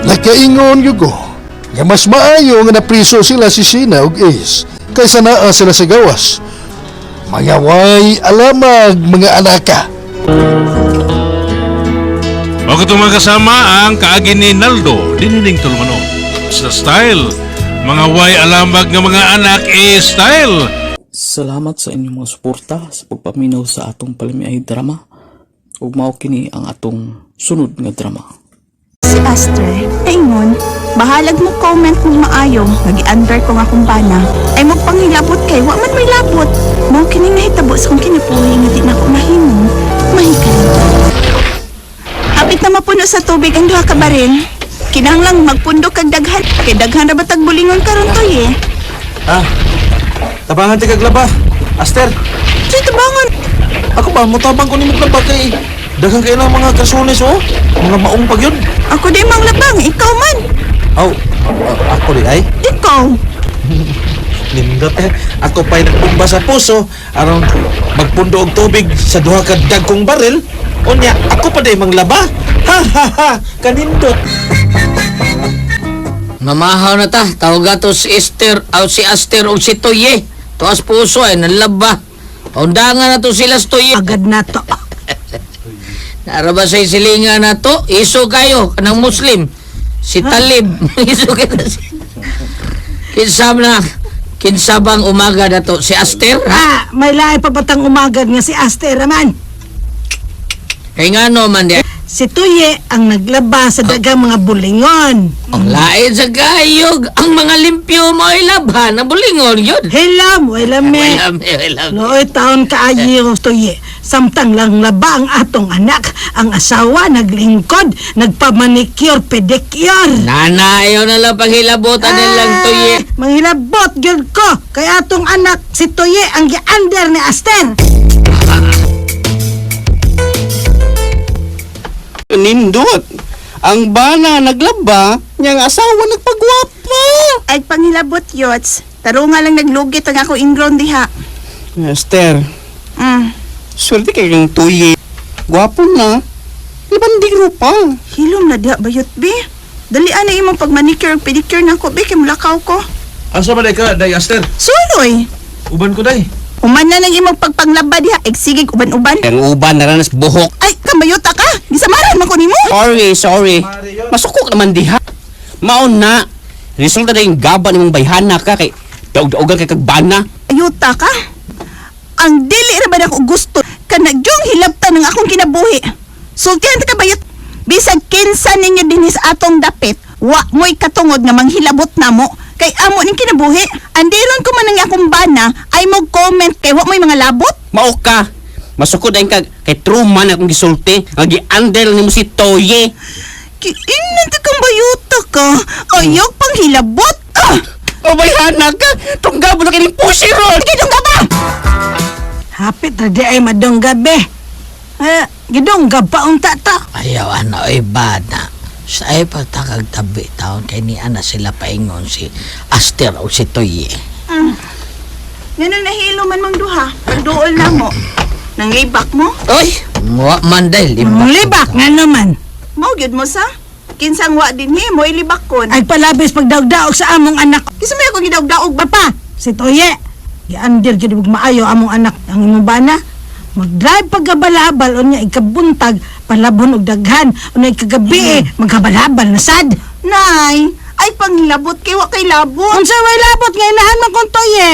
Nakaingon yugo nga mas maayo nga napriso sila si Sheena ug Ace kaysa naa sila sa gawas. Mga way alamag mga anaka. Bago itong mga kasama ang kaagi ni Naldo, dinining tulumanon. Sa style, mga way alamag nga mga anak e style. Salamat sa inyong mga suporta sa pagpaminaw sa atong palamiay drama. Ug mao kini ang atong sunod nga drama. Si Aster, ingon, bahalag mo comment mong maayo, nag-under ko nga akong bana, ay magpanghilabot kay, wa man may labot. Mao kining nahitabo sa kong kinabuhi nga di na ako mahimo, mahikalimtan. Hapit na mapuno sa tubig ang duha ka baril. Kinahanglang magpundo kag daghan, kay daghan ra ba tag bulingon karon toy eh. Ah, tabangan ti kaglaba. Aster, Tuy tabangon. Ako ba, mutabang ko ni maglaba kay daghan kayo ng mga kasunis oh. Mga maong pag yun. Ako di mang labang, ikaw man. Aw, ako di ay. Ikaw. Nindot eh. Ako pa'y nagbomba sa puso aron magpundo og tubig sa duha ka dagkong baril. Unya, ako pa di manglaba. Ha ha ha, kanindot. Mamahaw na ta. Tawag to si Esther, aw si Aster o si Toye. Tuas puso ay nanlaba. Paundangan na to sila si Toye. Agad na to. Naara ba sa silingan na to? Iso kayo, kanang Muslim. Si Talib. Iso kayo. Kinsa na, kinsa bang umaga na to? Si Aster? Ha? Ah, may lahi pa batang umagad nga si Aster raman. Kay nga no man di. Si Tuye ang naglaba sa dagang mga bulingon. Ang lain sa gayog, ang mga limpyo mo ay labhan, ang bulingon yun. Hilam, wala me. Wala me, wala me. Nooy taon kaayo Tuye. Samtang lang laba ang atong anak, ang asawa naglingkod, nagpamanicure, pedicure. Nana, ayaw na lang paghilabotan nilang Toye. Manghilabot gyud ko kay atong anak si Tuye ang giander ni Aster. Nindot. Ang bana naglaba, niyang asawa nagpagwapa. Ay panghilabot yots. Taro nga lang naglugit ang ako ingrown diha. Esther, swerte kay kang tuyi. Gwapo na. Libandiro pa. Hilom na diha bayot be. Dali ana imong pag manicure ug pedicure na ko be kay mulakaw ko. Asa ba day ka, day Aster? Suloy. Uban ko day. Human na nang imong pagpanglaba diha, egsigig uban-uban. Ang uban na ranas buhok. Ay, kamayuta ka. Gisamaran man ko nimo. Sorry, sorry. Masukok naman diha. Maon na. Resulta na yung gaba nimong bayhana ka kay daog-daogan kay kagbana. Ayuta ka. Ang dili ra ba nako gusto kana gyung hilabtan ng akong kinabuhi. Sultihan ta ka bayot. Bisag kinsa ninyo dinhi sa atong dapit, wa mo'y katungod nga manghilabot namo kay amo ning kinabuhi. Andiron ko man ang akong bana ay mo comment kay wa mo'y mga labot. Mao ka. Masukod ay kag kay true man akong gisulti. Ang gi-andel nimo si Toye. Kiinan ta kang bayuta ka. Ayaw pang hilabot. Ah! O bayhana ka. Tunggabo na kining pusi ron. Sige, dungga ba? Hapit ra di ay madong gabi. Eh, gidong pa unta ta. Ayaw, ano, ay bana. Sa ay patakag tabi taon kay ni ana sila paingon si Aster o si Toye. Nganong nahilo man mong duha, pagduol na mo. Nanglibak mo? Oy, muwa man dahil libak. Libak nga naman. Mao gyud mo sa? Kinsang wa dinhi mo ilibak kon. Ay palabis pagdaog-daog sa among anak. Kinsa may ako gidaog-daog ba? Papa, si Toye. Giandir gyud og maayo among anak ang imong bana. Mag-drive pagkabalabal unya ikabuntag palabon og daghan unya ikagabi magkabalabal na sad. Nay, ay panglabot kay wa kay labot. Unsa way labot nga inahan man kong Toye?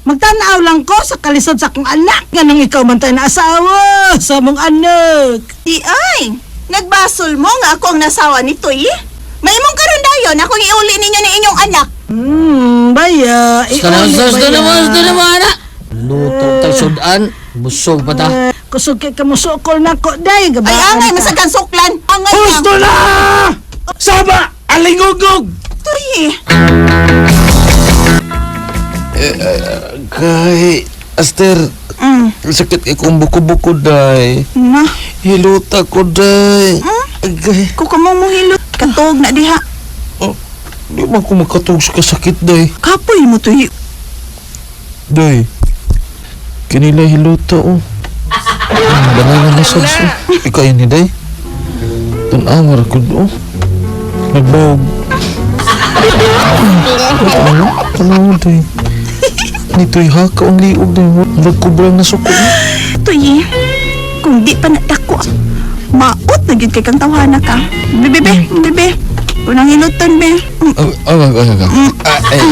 Magtan-aw lang ko sa kalisod sa akong anak nganong ikaw man tayo na asawa sa among anak. Di ay, nagbasol mo nga ako ang nasawa ni Toy. May imong karon dayon akong iuli ninyo ni inyong anak. Baya. Gusto na mo, gusto na mo, anak. Luto tag sudan, busog pa ta. Kusog kay kamusukol na ko, day. Gabaan Ay angay ka. masagan suklan. Angay ka. Gusto na! Saba! Alingugog! Toy. Kay, Aster, sakit kay kong buko-buko, day. Na, Hiluta ko, day. Agay, kuko mo mohilot katog na diha. oh, di man ko makatug sa kasakit, day. Kapoy mo Toy. Day, kinila hiluta, oh. Banal na massage, oh. Ikaw yun ni day. Tanawar ko, oh. Nagbawag. Ano? Tanaw, day. Nito'y haka ang liog, day. Nagkubrang na suko. Toy. Kung di pa nadako, maot na gyud kay kang tawhana ka. Bebe, be, bebe. Unang hiluton be. Oh, oh, oh, oh, oh. Ah, eh.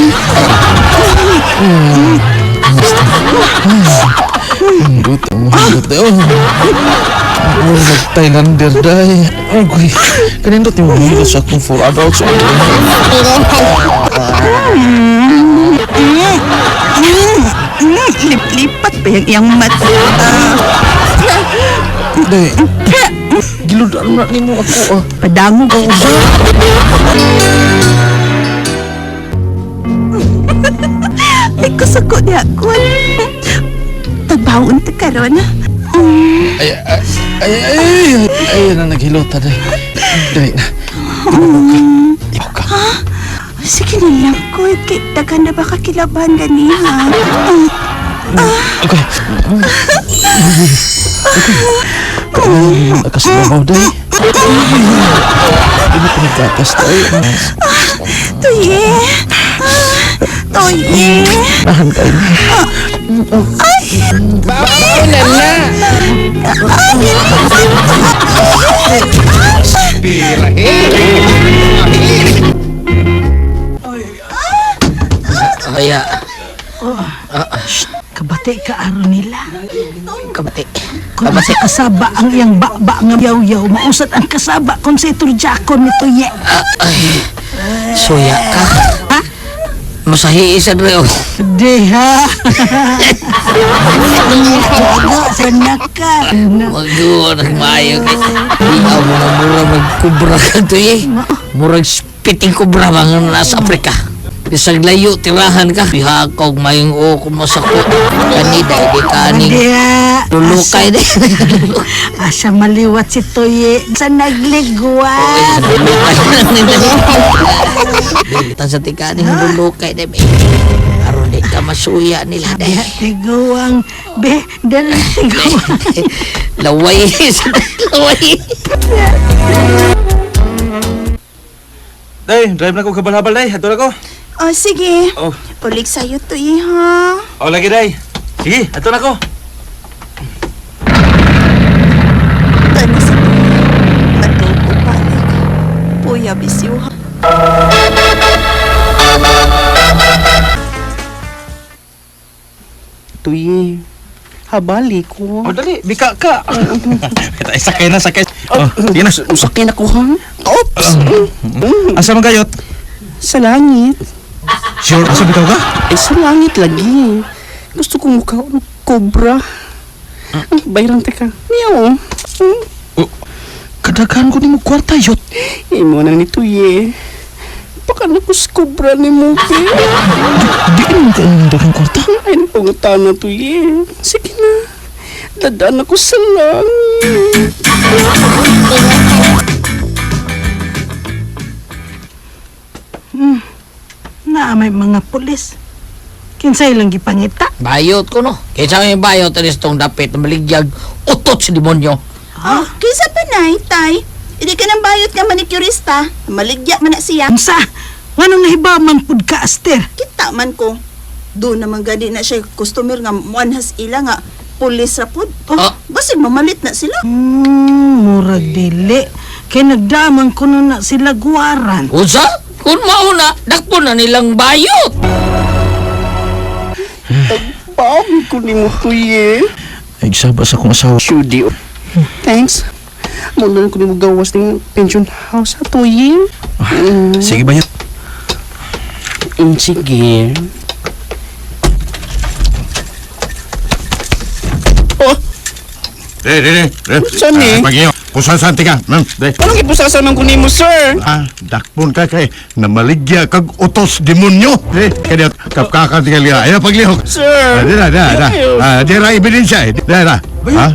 Hindot, ang hindot. Oh. Oh, nag-Thailander, day. Ay, guy. Kanindot yung hilo sa akong for adults. Lipat pa yung iyang mata. Day. Giludan na nimo ako, ah. Padangog ako ba? Ay, kusako niya ako. Tagbaon ta karon. Ay, ay, ay, ay, ay, ay, na naghilota, day. Day na. Ibaw ka. Sige na lang ko. Kay daghan na ba kakilabahan ganiha? Okay. Okay. Kailangan nakasubaw, day. Hindi na pinagkatas, day. Toye! Toye! Nahan kayo. Kaya, Kabati ka aron nila. kabati. Kung sa kasaba ang iyang baba nga yaw-yaw, mausat ang kasaba kung sa iturjakon ni Toye. Ay, suya ka. Ha? Masahi isa dre, oh. Di ha? Wala, sana ka. Magduwa, nagmaayo kay. Iyaw mo na mura magkubra ka to eh. Murag spiting kubra mga nasa Afrika. Bisag layo, tirahan ka. Bihakaw, mayong o kumasako. Kanida, di ka aning Di ha? lulukay di. Asa maliwat si Toye sa nagligwat. Lulukay lang nila. Tan sa tika aning lulukay di. Be. Aron di ka masuya nila di. Diha tiguang, be, dali tiguang. Laway, laway. Day, drive na ko kabalhabal, day. Ato na ko. Oh, sige. Oh. Ulig sa'yo, Toy, ha? Oh, lagi, day. Sige, ato na ko. Tana sa Toy. Matuko balik. Puya, bisiw, ha? Tuye, habali ko. Oh, dali, bika ka. Ay, sakay na, sakay. Oh, sige na. Sakay na ko ha? Oops! Asa man kayot? Sa langit. Sure, asa bitaw ka? Eh, sa langit lagi. Gusto kong mukha ng cobra. Ang bayrang teka. Meow. Oh, kadaghan ko nimo kwarta yot. Imo nang ni Tuye. Baka na ko sa cobra ni mo, be. Di mo ka ang daghang kwarta. Ay, napangutana, Tuye. Sige na. Dadaan ako sa langit. Na may mga pulis. Kinsay lang gipangita. Bayot ko no. Kaysa may bayot anis tong dapit na maligyag utot si demonyo. Oh, kinsa pa nay, tay? Hindi ka ng bayot nga manicurista. Maligya man na siya. Unsa? Nganong nahiba man pud ka, Aster? Kita man ko. Doon naman gani na siya customer nga muanhas ila nga pulis ra pud. Oh, basig mamalit na sila. Murag dili. Kay nagdaman kuno na sila guwaran. Unsa? Kung mauna, dakpo na nilang bayot. Paom ko ni mo tuye. Ay, saba sa akong asawa. Shudi. Thanks. Mulan ko ni mo gawas ng pension house ha, tuye. Sige, bayot. Sige. Oh, Di, di, di. Saan ni? Pag-iyo. Pusasan ka. Ma'am, di. anong ipusasan man ko nimo, sir? Ah, dakpon ka kay namaligya kag utos demonyo. Di, kaya kapkakan ti kaliya. Ayo paglihok. Sir. Ah, di na, di na, di na. Ah, di ra ebidensya eh. Di na. Ha?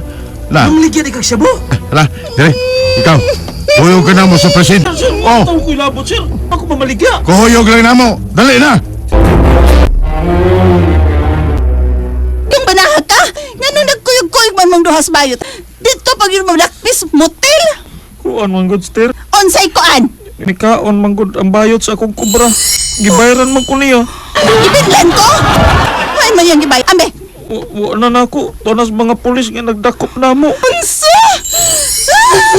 La. Maligya di kag sabo. La, di. Ikaw. Huyog ka na mo sa presin. Sir, Oh, oh. ko ilabot, sir. Ako mamaligya. kuhuyog lang na mo. Dali na. Yung banaha ka, nganong nagkuyog-kuyog man mong duhas bayot. Dito pag yun mo dakpis, motel. Kuan man gud, sir. Unsay koan. Nikaon man gud ang bayot sa akong kubra. Gibayaran man ko niya. Ibiglan ko. Ay man yung gibay. Ambe. Wa na nako. Tunas mga pulis nga nagdakop na mo. Unsa? Ah!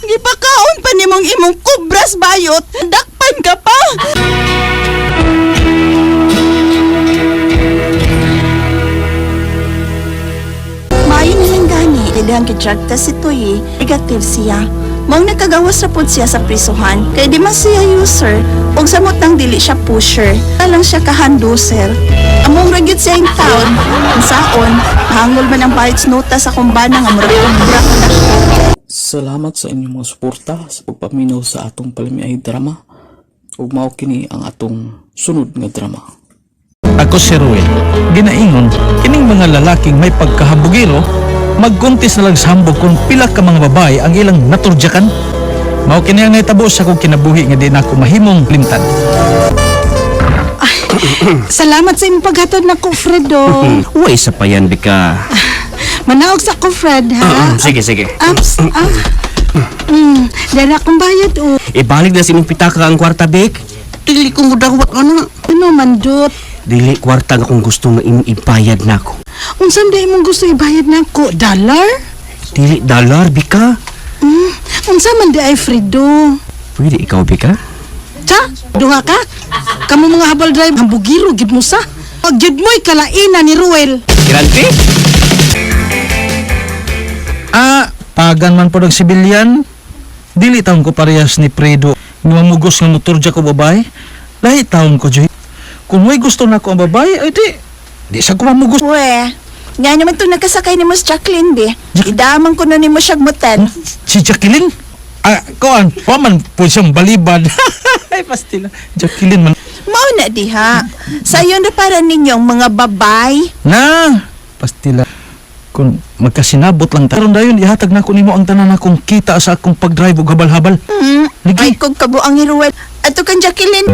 Gipakaon pa nimong imong kubras bayot. Dakpan ka pa. Maayo na lang gani, dahil kay drug test si Toyi, negative siya. Maong nakagawas ra pod siya sa prisuhan, kay di man siya user, ug samot nang dili siya pusher. Wala lang siya kahanduser. Among ra gyud siya in town, saon, hangol man ang bayot nota sa kumbana nga murag kubra ka dako. Salamat sa inyong mga suporta sa pagpaminaw sa atong palamiay drama. Ug mao kini ang atong sunod nga drama. Ako si Ruel. Ginaingon, kining mga lalaking may pagkahabugiro, magkuntis na lang sa hambog kung pila ka mga babae ang ilang naturjakan. Mao kini ang nahitabo sa akong kinabuhi nga di na ako mahimong limtan. Salamat sa imong paghatod nako, Fredo. Uy, sa payan, Bika. Manaog sa ko, Fred, ha? Sige, sige. Ups, ah. Dara akong bayad, oh. Ibalik na si imong pitaka ang kwarta, Bek. Dili ko mo dawat ana. Ano man, Dut? Dili kwarta nga kung gusto nga imong ibayad nako. Unsa man imong gusto ibayad nako? Dollar? Dili dollar, Bika. Unsa man di ay, Fredo? Pwede ikaw, Bika? Tsa, duha ka? Kamo mga habal drive, hambugiro, gid mo sa. Pag gid mo'y kalaina ni Ruel. Grante? Ah, pagan man po ng sibilyan. Dili taon ko parehas ni Fredo. Mamugos nga motor ko babae. Lahi taon ko, Joy. Kung may gusto na ko ang babae, ay di. Di sa ko mamugos. We, nga naman itong nakasakay ni Miss Jacqueline, be. Idaman ko na ni mo siyang motel. Si Jacqueline? Ah, kuan, wa man po siyang balibad. Ay, pastila. Jacqueline man. Mao na diha. Sayon na para ninyong mga babay. Na, pastila. Kung magkasinabot lang ta. Karon dayon ihatag na ko nimo ang tanan akong kita sa akong pag-drive og habal-habal. Ay, kung kabuang ni Ruel. Ato kang Jacqueline.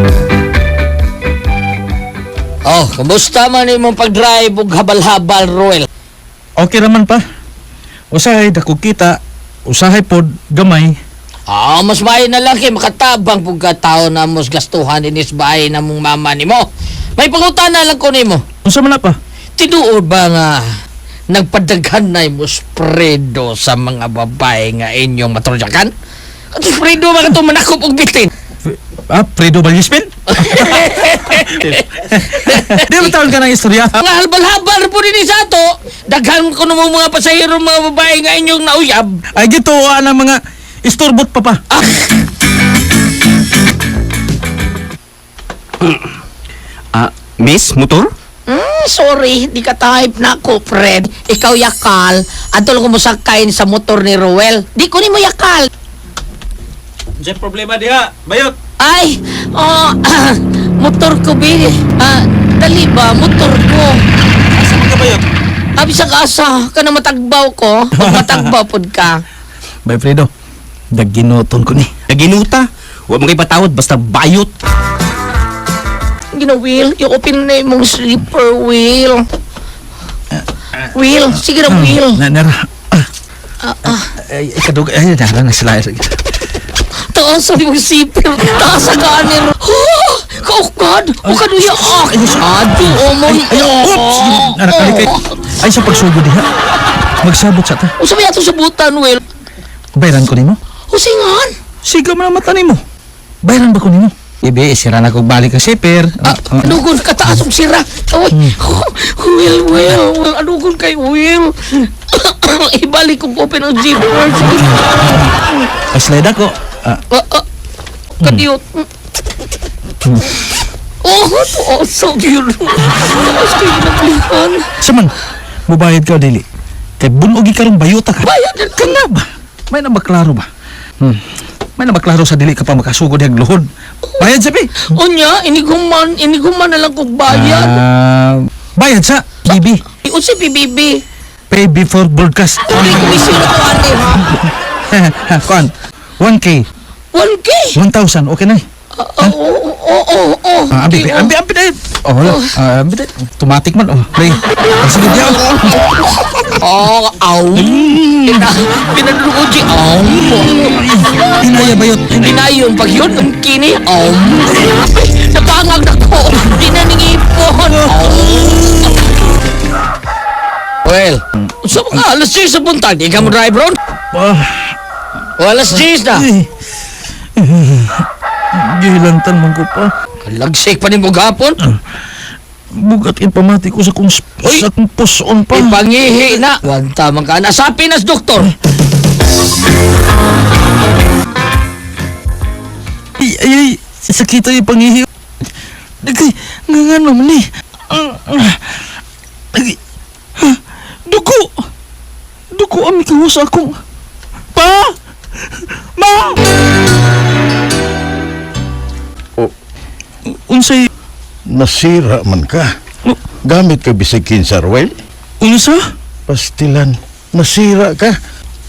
Oh, kumusta man imong pag-drive ug habal-habal, Ruel? Okay raman pa. Usahay dako kita, usahay pod gamay. Ah, mas maayo na lang kay makatabang pug ka tao na mos gastuhan inis bahay na mong mama nimo. May pangutana lang ko nimo. Unsa man na pa? Tinuod ba nga nagpadaghan na mo spredo sa mga babae nga inyong matrudyakan? Ato spredo ba katong manakop og bitin? Ah, Fredo Vallispin? Di ba taon ka ng istorya? Mga halbal-habal po din sa ato. Daghan ko ng mga pasahero mga babae nga inyong nauyab. Ay, gito, ang mga istorbot pa pa. Ah, miss, motor? Sorry, di ka type na ako, Fred. Ikaw yakal. Atol ko mo sakayin sa motor ni Ruel. Di ko ni mo yakal. Diyan problema diha, bayot. Ay, oh, motor ko, bi. Ah, dali ba, motor ko. Asa man ka bayot? Abi sa asa, ka na matagbaw ko. Pag matagbaw pod ka. Bay Fredo, daginuton ko ni. Naginuta. Wa man kay patawad basta bayot. Gina, Will. I-open na imong slipper, Will. Will, sige na, Will. Na, nara. Ay, kadug ay, nara na sila. Taas sa imong zipper. Taas sa kanin. Oh, kaukad. Ukad uya. Ah, ado, omon. Ay, oops! Nara, kali kay. Ay, sa pagsugod diha. Magsabot sa ta. Usa may ato sabutan, Will. Bayaran ko nimo. Usingan. Siga man ang mata nimo. Bayaran ba ko nimo? Ibi, sira na kog balik ang zipper. Ah, anugon ka taas og sira. Oy, Will, Will, Will, anugon kay Will. Ibalik kong open ang zipper. Sige. Ay, slide ako. Ah, Ah, ah. Kadiyot. Oh, oh, so cute. Taas kayo naglihan. Saman, mubayad ka o dili. Kay bunogi karong bayota ka. Bayad na ka na ba? May na ba klaro ba? Hmm. May na ba klaro sa dili ka pa makasugod dihag luhod? Bayad sabi. Unya, iniguman, iniguman na lang kong bayad. Ah, bayad sa BB. Unsa PBB? Pay before broadcast. Uli komisyon ako ate ha. Kuan, 1K, 1K. 1,000, okay na eh. Oo, oo, oo, oo. Ah, ambi, ambi, ambi, ambi. Oh, wala. Ah, ambi, automatic man. Oh, play. Ah, sige, diya. Oh, aw. Pinadulog ko, aw. Inaya bayot. Pinayon pag yun, ang kini, aw. Napangag na ko, di na ningipon. Aw. Well, so mga alas 10 sa buntag, di ka mo drive ron? Ah, O alas 10 na. ay. Gilantan man ko pa. Lagsik pa ni mo gapon. Bugat ipamati ko sa kong Uy! sa kong puson pa. Ipangihi na. Wanta man ka na. Sa Pinas, doktor. Ay, ay, ay, sakit ay pangihi. Nagay, nga nga naman eh. Ah, ah. Ay, ha, dugo! Dugo ang mikaw sa akong... Pa! Ma! Oh. Unsay... Nasira man ka. Gamit ka bisag kinsa, Ruel. Unsa? Pastilan, nasira ka.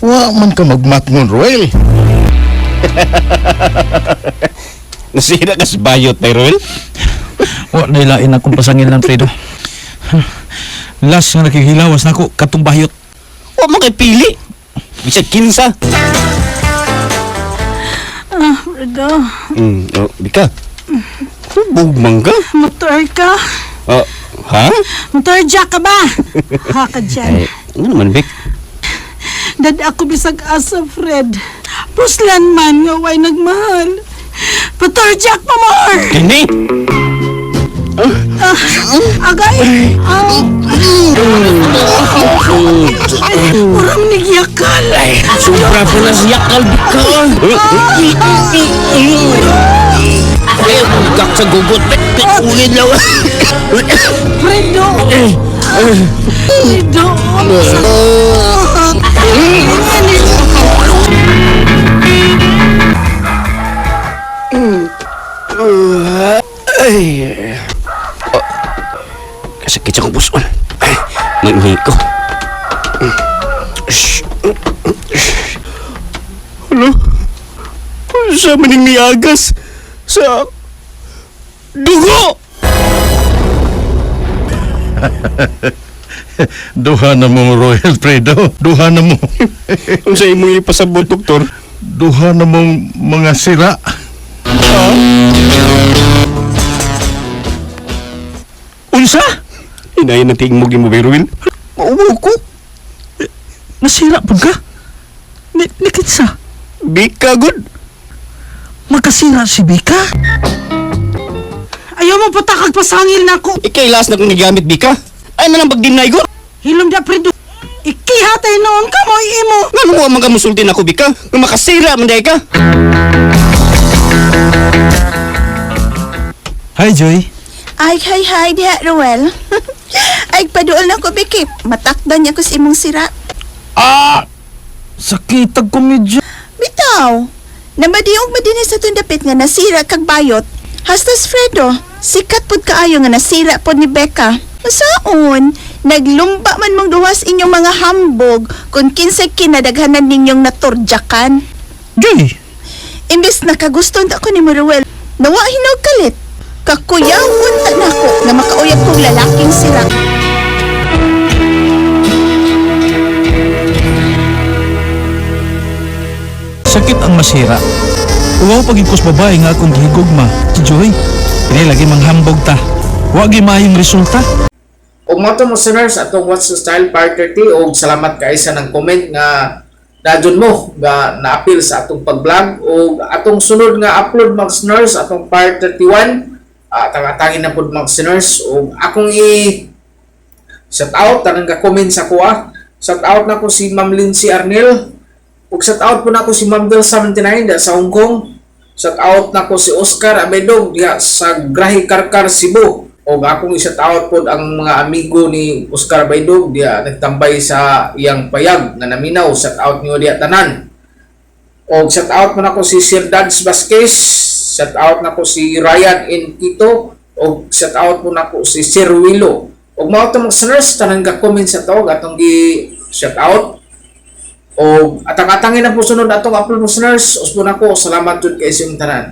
Wa man ka magmatngon, Ruel. Nasira ka sa bayot, tay Ruel. Wa nailain akong pasangil ng Fredo. Last nga nakikilawas nako katong bayot. Wa man kay pili. Bisag kinsa. Ah, Fredo, Oh, di ka. Hubog man ka. motor ka. Oh, ha? Motor jack ka ba? Ha ka dyan. Ay, ano naman, Vic? Dad ako bisag asa, Fred. Puslan man nga way nagmahal. Motor jack pa more! Kini! Ah, agay! Ah. Urang nagyakal. Sobra po na siya kalbika. Ay, bugak sa gugot. Ulin lang. Fredo! Fredo! Ay. Oh. Kasakit sa kong puson. Ay, nangihi ko. Shh. Shh. Ano? Sa maning niagas sa dugo! Duha na mo, Royal Fredo. Duha na mo. Unsa imong ipasabot, doktor? Duha na mong mga sira. Unsa? Hinayin ang tingmog ni mo, Ruel. Mauwaw ko. Nasira pud ka? Ni, ni kinsa? Bika, good. Makasira si Bika? Ayaw mo patakag pasangil na ako. Ikay last na kong gigamit, Bika. Ay na lang pag-deny ko. Hilom da, Fredo. Ikihatay noon ka mo imo. Ngano mo ang mga musulti na ako, Bika? Nga makasira man dahil ka. Hi, Joy. Ay, hi, hi, diha, Ruel. Ay, paduol na ko, Biki. Matakdan niya ko sa imong sira. Ah! Sakitag komedya. Bitaw! Namadiog madinis sa tundapit nga nasira kag bayot. Hastas Fredo, sikat pod kaayo nga nasira pod ni Becca. Masaon, naglumba man mong duwas inyong mga hambog kung kinsay kinadaghanan ninyong naturjakan. Joy! Imbes nakagusto ako ni Ruel, nawa hinog kalit. Kakuyaw unta nako nga makauyab kong lalaking sira. Sakit ang masira. Uwaw pagid ko sa babae nga akong gihigugma, si Joy. Dili lagi manghambog ta. Wa gi maayong resulta. Ug mao to, mga listeners, atong What's the Style Part 30, og salamat kay sa nang comment nga dadyon mo nga naapil sa atong pag-vlog. Og atong sunod nga upload, mga listeners, atong part 31, tanga-tangin na pud, mga listeners. Og akong i shout out tanang ka comment sa kuha. Shout out nako si Ma'am Lindsay Arnel ug shout out po nako si Ma'am Del 79 da sa Hong Kong. Shout out nako si Oscar Abedog diha sa Grahe Karkar, Cebu. Og akong i-shout out pod ang mga amigo ni Oscar Abedog diha nagtambay sa iyang payag nga naminaw. Shout out niyo diha tanan. Og shout out man ako si Sir Dads Vasquez, shout out nako si Ryan N. Quito, og shout out po nako si Sir Willow. Og mao to, mga listeners, tanan ga comment sa to atong gi shout out. Og atang-atangin na po sunod atong upload, mga listeners. Usbon ako, salamat jud kay sa inyong tanan.